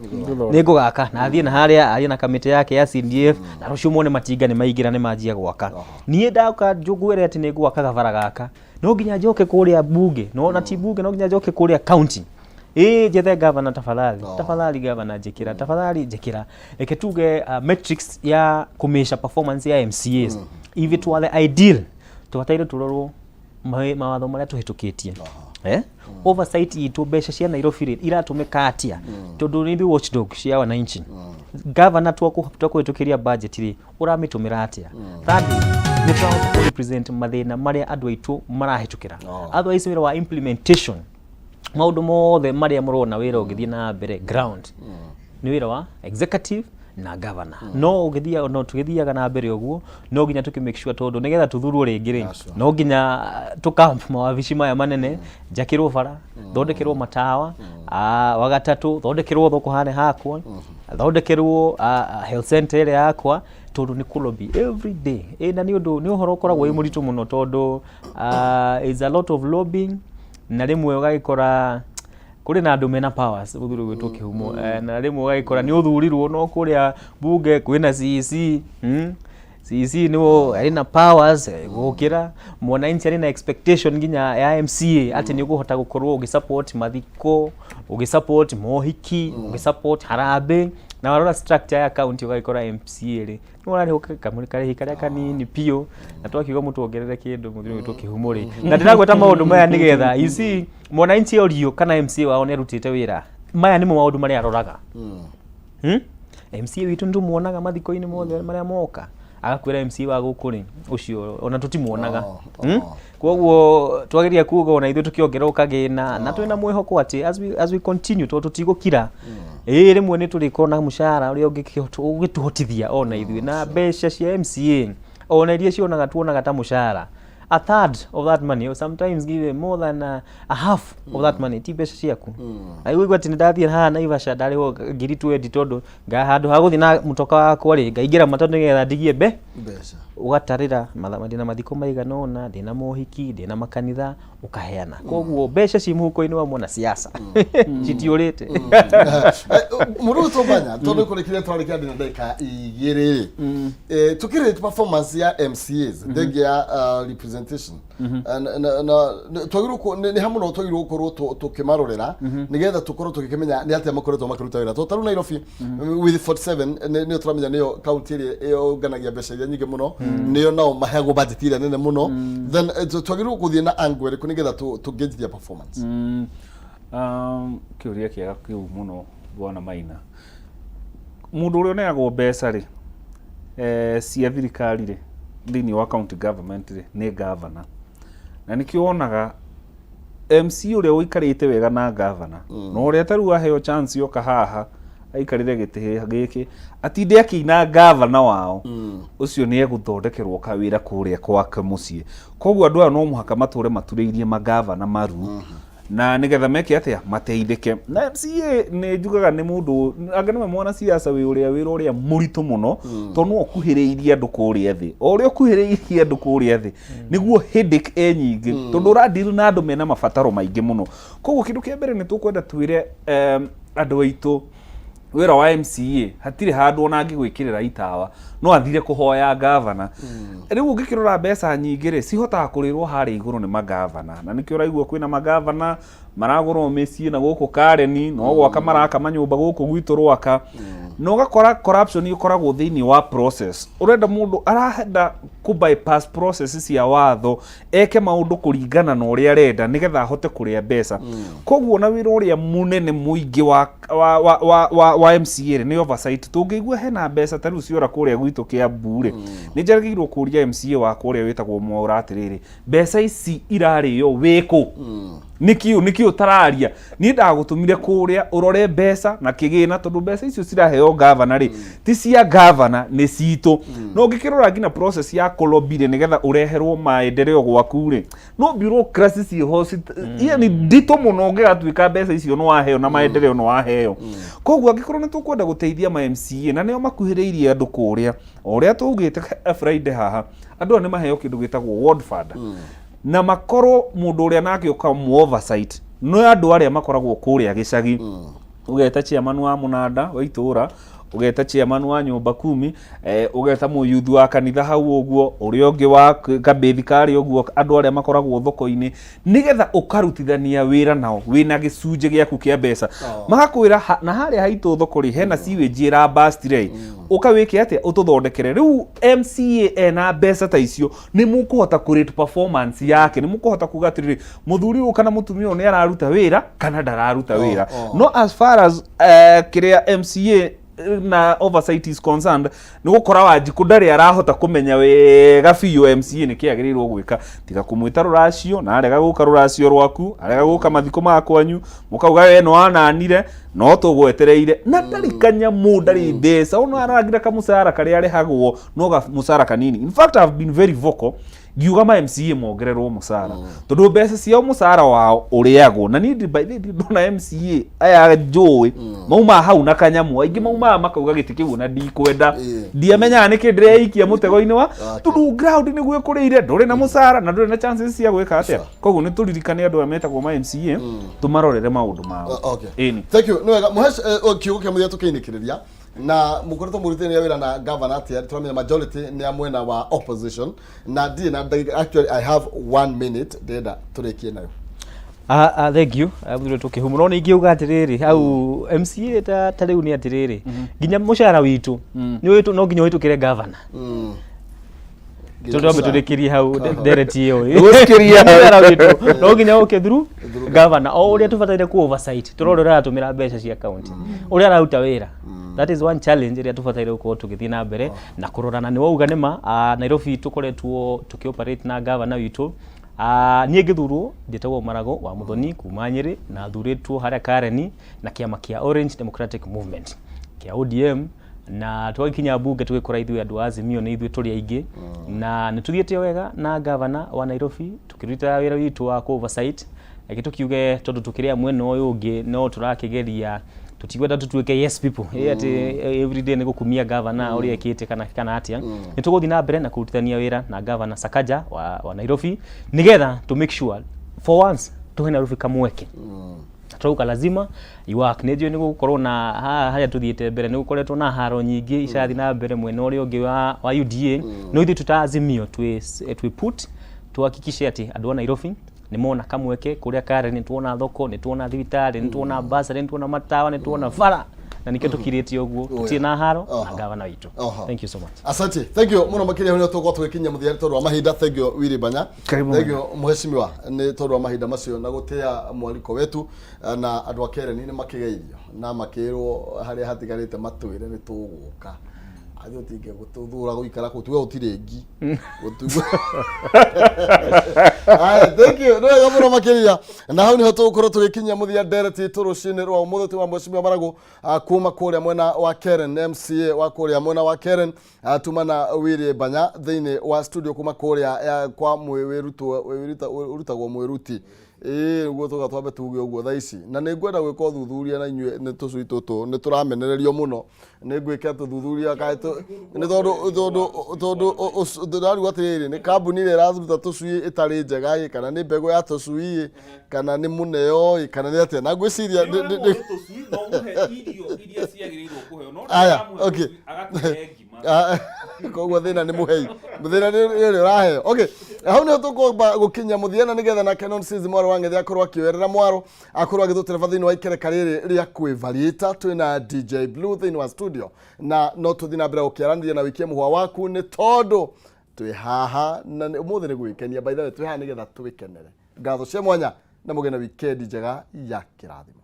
Nĩ ngũgaka," na athiĩ na harĩa arie na kamĩtĩ yake ya CDF, na rũciũ muone matinga nĩ maingĩra, nĩ manjia gwaka. Niĩ ndauka ngwĩre atĩ nĩ ngwaka gabara gaka, no nginya njoke kũrĩa bunge, no na ti bunge, no nginya njoke kũrĩa county, ĩĩ, njethe governor, "Tafadhali, tafadhali governor, njĩkĩra, tafadhali njĩkĩra." Reke tuge metrics ya kũmeasure performance ya MCAs, if it were the ideal, tũbataire tũrorwo mawatho marĩa tũhĩtũkĩtie, oversight itũ, mbeca cia Nairobi rĩ iratũmĩka atĩa, tondũ nĩ ithuĩ watchdog cia wananchi. Governor, twakũhĩtũkĩria budget rĩ, ũramĩtũmĩra atĩa? Thirdly, nĩ tũrahota kũ represent mathĩna marĩa andũ aitũ marahĩtũkĩra? Otherwise wĩra wa implementation, maũndũ mothe marĩa mũrona wĩra ũgĩthiĩ na mbere ground, nĩ wĩra wa executive na governor. No ũgĩthia, no tũgĩthiaga na mbere ũguo, no nginya tũkĩ make sure, tondũ nĩgetha tũthurwo rĩngĩ rĩ, no nginya tũkamp mawabici maya manene, njakĩrwo bara, thondekerwo matawa, wa gatatũ thondekerwo thoko harĩa hakwa, thondekerwo health center ĩrĩa yakwa, tondũ nĩ kũ lobby every day. Na nĩ ũndũ nĩ ũhoro ũkoragwo wĩ mũritũ mũno, tondũ is a lot of lobbying, na rĩmwe ũgagĩkora kũrĩ na andũ mena powers, mũthuri ũgwĩtwo Kĩhumo, na rĩmwe ũgagĩkora nĩ ũthurirwo, no kũrĩa bunge kwĩna CEC, CEC nĩwo arĩ na powers gũkĩra mwananchi. Arĩ na expectation nginya ya MCA atĩ nĩ ũkũhota gũkorwo ũgĩsupport mathiko, ũgĩsupport mohiki, ũgĩsupport harambee. Na warora structure ya county, ũgagĩkora MCA rĩ nĩ ũrarĩhwo karĩhi karĩa kanini biũ, na twakiuga mũtuongerere kĩndũ, mũthuri ũgwĩtwo Kĩhumo rĩ. Na ndĩragweta maũndũ maya nĩgetha, you see, mwananchi orio kana MCA wao nĩ arutĩte wĩra, maya nĩmo maũndũ marĩa aroraga. MCA witũ nĩ tũmuonaga mathiko-inĩ mothe marĩa moka, agakwĩra MCA wa gũkũ rĩ, ũcio ona tũtimuonaga. Koguo twageria kuga ona ithuĩ tũkĩongererwo kagĩna, na twĩna mwĩhoko atĩ as we continue, tondũ tũtigũkira, ĩĩ, rĩmwe nĩ tũrĩkorwo na mũcara ũrĩa ũngĩtũhotithia ona ithuĩ. Na mbeca cia MCA ona iria cionaga tuonaga ta mũcara, a third of that money or sometimes give more than a half of that money ti mbeca ciaku. Aigua atĩ nĩ ndathiĩ haha Naivasha, ndarĩhwo 20,000, tondũ nga handũ ha gũthiĩ na mũtoka wakwa rĩ, ngaingĩra matatũ nĩgetha ndigie mbeca. Ũgatarĩra ndĩna mathiko maigana ũna, ndĩna mohiki, ndĩna makanitha, ũkaheana. Koguo mbeca ci mũhuko-inĩ wa mwanasiasa citiũrĩte. Mũndũ ũyũ Banya, tondũ kũrĩkire twarĩkia ndĩ na ndagĩka 2 rĩ, tũkĩrĩ performance ya MCAs thengia ya representation. Na twagĩrĩirwo nĩ ha mũno twagĩrĩirwo gũkorwo tũkĩmarorera nĩgetha tũkorwo tũgĩkĩmenya nĩ atĩa makoretwo makĩruta wĩra, tondũ tarĩu Nairobi with 47 nĩyo tũramenya nĩyo kaunti ĩrĩa ĩyũnganagia mbeca iria nyingĩ mũno, nĩyo nao maheagwo budget ĩrĩa nene mũno. Then twagĩrĩirwo gũthiĩ na angle ĩrĩkũ nĩgetha tũ their performance? Kĩũria kĩega kĩu mũno, bwana Maina. Mũndũ ũrĩa ũneagwo mbeca rĩ cia thirikari rĩ thĩinĩ wa county government rĩ nĩ governor, na nĩkĩo wonaga MC ũrĩa ũikarĩte wega na governor na ũrĩa tarĩu aheo chance yoka haha aikarĩre gĩtĩ gĩkĩ atinde akĩina governor wao, ũcio nĩ egũthondekerwo kawĩra kũrĩa gwake mũciĩ. Koguo andũ aya no mũhaka matũre maturĩirie magavana maru na nĩgetha meke atĩa, mateithĩke. Na MCA nĩ njugaga nĩ mũndũ anga nĩwe mwanasiasa wĩ ũrĩa wĩra ũrĩa mũritũ mũno, tondũ no ũkuhĩrĩirie andũ kũrĩa thĩ. O ũrĩa ũkuhĩrĩirie andũ kũrĩa thĩ nĩguo headache ĩ nyingĩ, tondũ ũradeal na andũ mena mabataro maingĩ mũno. Koguo kĩndũ kĩa mbere nĩ tũkwenda twĩre andũ aitũ, wĩra wa MCA hatirĩ handũ ona angĩgwĩkĩrĩra itawa no athire kũhoya gavana. Rĩu ũngĩkĩrora mbeca nyingĩ rĩ cihotaga kũrĩrwo harĩa igũrũ nĩ magavana, na nĩkĩo ũraigua kwĩna magavana maragũrwo mĩciĩ na gũkũ Kareni, no gwaka maraka manyũmba gũkũ gwitũ Rwaka, na ũgakora corruption ĩkoragwo thĩinĩ wa process. Ũrenda mũndũ arenda kũ bypass process cia watho, eke maũndũ kũringana na ũrĩa arenda nĩgetha ahote kũrĩa mbeca. Koguo na wĩra ũrĩa mũnene mũingĩ wa MCA rĩ nĩ oversight. Tũngĩigua hena mbeca ta rĩu ciora kũrĩa gwitũ Kĩambu rĩ, nĩ njagĩrĩirwo kũria MCA wakwa ũrĩa wĩtagwo Mwaũra atĩrĩrĩ, mbeca ici irarĩo wĩkũ? Nĩkĩ ũtararia? Niĩ ndagũtũmire kũrĩa ũrore mbeca na kĩgĩna, tondũ mbeca icio ciraheo gavana rĩ ti cia gavana, nĩ citũ. No ũngĩkĩrora nginya process ya kũlobby rĩ nĩgetha ũreherwo maendeleo gwaku rĩ, no bureaucracy ciĩho yani nditũ mũno, ũngĩgatuĩka mbeca icio nĩ waheo na maendeleo nĩ waheo. Koguo angĩkorwo nĩ tũkwenda gũteithia ma MCA na nĩo makuhĩrĩirie andũ kũrĩa, o ũrĩa tũugĩte Friday haha, andũ aya nĩ maheo kĩndũ gĩtagwo ward fund, na makorwo mũndũ ũrĩa nake ũkamũ oversight no andũ arĩa makoragwo kũrĩa gĩcagi. Ũgeta chairman wa mũnanda wa itũra, ũgeta chairman wa nyũmba kumi, ũgeta mũyuthi wa kanitha hau ũguo, ũrĩa ũngĩ wa kabĩthi karĩa ũguo, andũ arĩa makoragwo thoko-inĩ, nĩgetha ũkarutithania wĩra nao wĩna gĩcunjĩ gĩaku kĩa mbeca. Magakwĩra na harĩa haitũ thoko rĩ hena sewage ĩra burst rĩ, ũka wĩke atĩa, ũtũthondekere. Rĩu MCA ena mbeca ta icio nĩ mũkũhota kũ rate performance yake, nĩ mũkũhota kuga atĩrĩrĩ, mũthuri ũyũ kana mũtumia ũyũ nĩ araruta wĩra kana ndararuta wĩra. No as far as kĩrĩa MCA na oversight is concerned, nĩ gũkora Wanjikũ ndarĩ arahota kũmenya wega biũ MCA nĩ kĩ agĩrĩirwo gwĩka, tiga kũmwĩta rũracio na arega gũka rũracio rwaku, arega gũka mathiko ma kwanyu, mũkauga we nĩ wananire no tũgwetereire na ndarĩ kanyamũ, ndarĩ mbeca ona arangira kamũcara karĩa arĩhagwo no kamũcara kanini. In fact, I've been very vocal ngiuga ma MCA mongererwo mũcara, tondũ mbeca ciao, mũcara wao ũrĩagwo na niĩ by the way ndona MCA aya njũĩ maumaga hau na kanyamũ, aingĩ maumaga makauga gĩtĩ kĩu ona ndikwenda, ndiamenyaga nĩkĩ ndĩreikia mũtego-inĩ wa tondũ ground nĩguo ĩkũrĩire, ndũrĩ na mũcara na ndũrĩ na chances cia gwĩka atĩa. Koguo nĩ tũririkane andũ aya metagwo ma MCA, tũmarorere maũndũ mao. Okay. Ĩni. Thank you. Nĩ wega. Mũhesh, kiugo kĩa mũthia tũkĩinĩkĩrĩria, na mũkoretwo mũrutithania wĩra na governor atĩa? Tũramenya majority nĩ a mwena wa opposition na ndirĩ na ndagĩka, actually I have one minute ndĩrenda tũrĩkie nayo. Thank you. Mũthuri tũkĩhumu no ningĩ uga atĩrĩrĩ, hau MCA ta rĩu nĩ atĩrĩrĩ, nginya mũcara witũ nĩ no nginya ũhĩtũkĩre governor, tondũ ambe tũrĩkĩrie hau ndereti ĩyo. Gũcikiria. Mũcara witũ no nginya ũke through governor, o ũrĩa tũbataire ku oversight, tũrore ũrĩa aratũmĩra mbeca cia county, ũrĩa araruta wĩra. That is one challenge ĩrĩa tũbataire gũkorwo tũgĩthiĩ na mbere na kũrora. Na nĩ wauga nĩma, Nairobi tũkoretwo tũkĩoperate na governor witũ. Niĩ ngĩthurwo njĩtagwo Marago wa Muthoni kuma Nyĩrĩ, na thurĩtwo harĩa Kareni na kĩama kĩa Orange Democratic Movement kĩa ODM, na twagĩkinya mbunge tũgĩkora ithuĩ andũ a Azimio nĩ ithuĩ tũrĩ aingĩ, na nĩ tũthiĩte wega na gavana wa Nairobi tũkĩruta wĩra witũ wa kũ oversight. Reke tũkiuge tondũ tũkĩrĩ a mwena ũyũ ũngĩ no tũrakĩgeria. Tũtigwenda tũtuĩke yes people, ĩ atĩ everyday nĩ gũkumia gavana ũrĩa ekĩte kana atĩa. Nĩ tũgũthiĩ na mbere na kũrutithania wĩra na gavana Sakaja wa Nairobi nĩgetha to make sure for once tũhe Nairobi kamweke. Turauga lazima iwork. Nĩ njũĩ nĩ gũgũkorwo na haha harĩa tũthiĩte mbere nĩ gũkoretwo na haro nyingĩ icathi na mbere mwena ũrĩa ũngĩ wa UDA, no ithuĩ tũta Azimio twĩ put tuhakikishe atĩ andũ a Nairobi nĩ mona kamweke kũrĩa Karen, nĩ tuona thoko, nĩ tuona thibitarĩ, nĩ tuona basarĩ, nĩ tuona matawa, nĩ tuona bara, na nikĩo tũkirĩte ũguo, tũtirĩ na haro na gavana witũ. Thank you so much. Asante, thank you muno makiria. Hau tũgũkorwo tũgĩkinyia mũthia nĩ tondũ wa mahinda. Thank you, Willy Banya. Karibu. Thank you, mheshimiwa, nĩ tondũ wa mahinda macio na gũtĩa mwaliko wetu. Na andũ a Karen nĩ makĩgeithio na makĩrwo harĩa hatigarĩte matwĩre nĩ tũgũka athiĩ ũtingĩgũthura gũikara kũu tuge gũtirĩ ngi. Aya, thank you, nĩ wega mũno makĩria. Na hau nĩho tũgũkorwo tũgĩkinyia mũthia ndereti itũ rũcinĩ rwa ũmũthĩ. Twĩ wa mheshimiwa Maragu kuma kũrĩa mwena wa Karen, MCA wa kũrĩa mwena wa Karen, tuma na Willy Banya thĩinĩ wa studio kuma kũrĩa kwa ũrutagwo mwĩruti. Ĩĩ, nĩguo tũga twambe tuge ũguo thaa ici, na nĩ ngwenda gwĩka ũthuthuria na inyuĩ. Nĩ tũcui tũtũ nĩ tũramenererio mũno, nĩ ngwĩka tũthuthuria kaĩ nĩ tondũ ndĩrarigwo atĩrĩrĩ, nĩ kambuni ĩrĩa ĩraruta tũcui ĩtarĩ njega ĩ, kana nĩ mbegũ ya tũcui ĩ, kana nĩ mũneo ĩ, kana nĩ atĩa? Na ngwĩciria aya, okay. Ah, koguo thĩna nĩ mũhei, thĩna nĩ ũrĩa ũraheo. Okay, hau nĩho tũkwamba gũkinya mũthia, na nĩgetha nake Nonsense mwaro wa Ng'ethe akorwo akĩoerera mwaro, akorwo agĩtũtereba thĩinĩ wa ikereka rĩrĩ rĩa kwĩvariĩta. Twĩna DJ Blue thĩinĩ wa studio, na no tũthiĩ na mbere gũkĩaranĩria na wĩkie mũhwa waku, nĩ tondũ twĩ haha na ũmũthĩ nĩ gwĩkenia. By the way, twĩ haha nĩgetha twĩkenere. Ngatho cia mwanya na mũgĩe na wikendi njega ya kĩrathimo.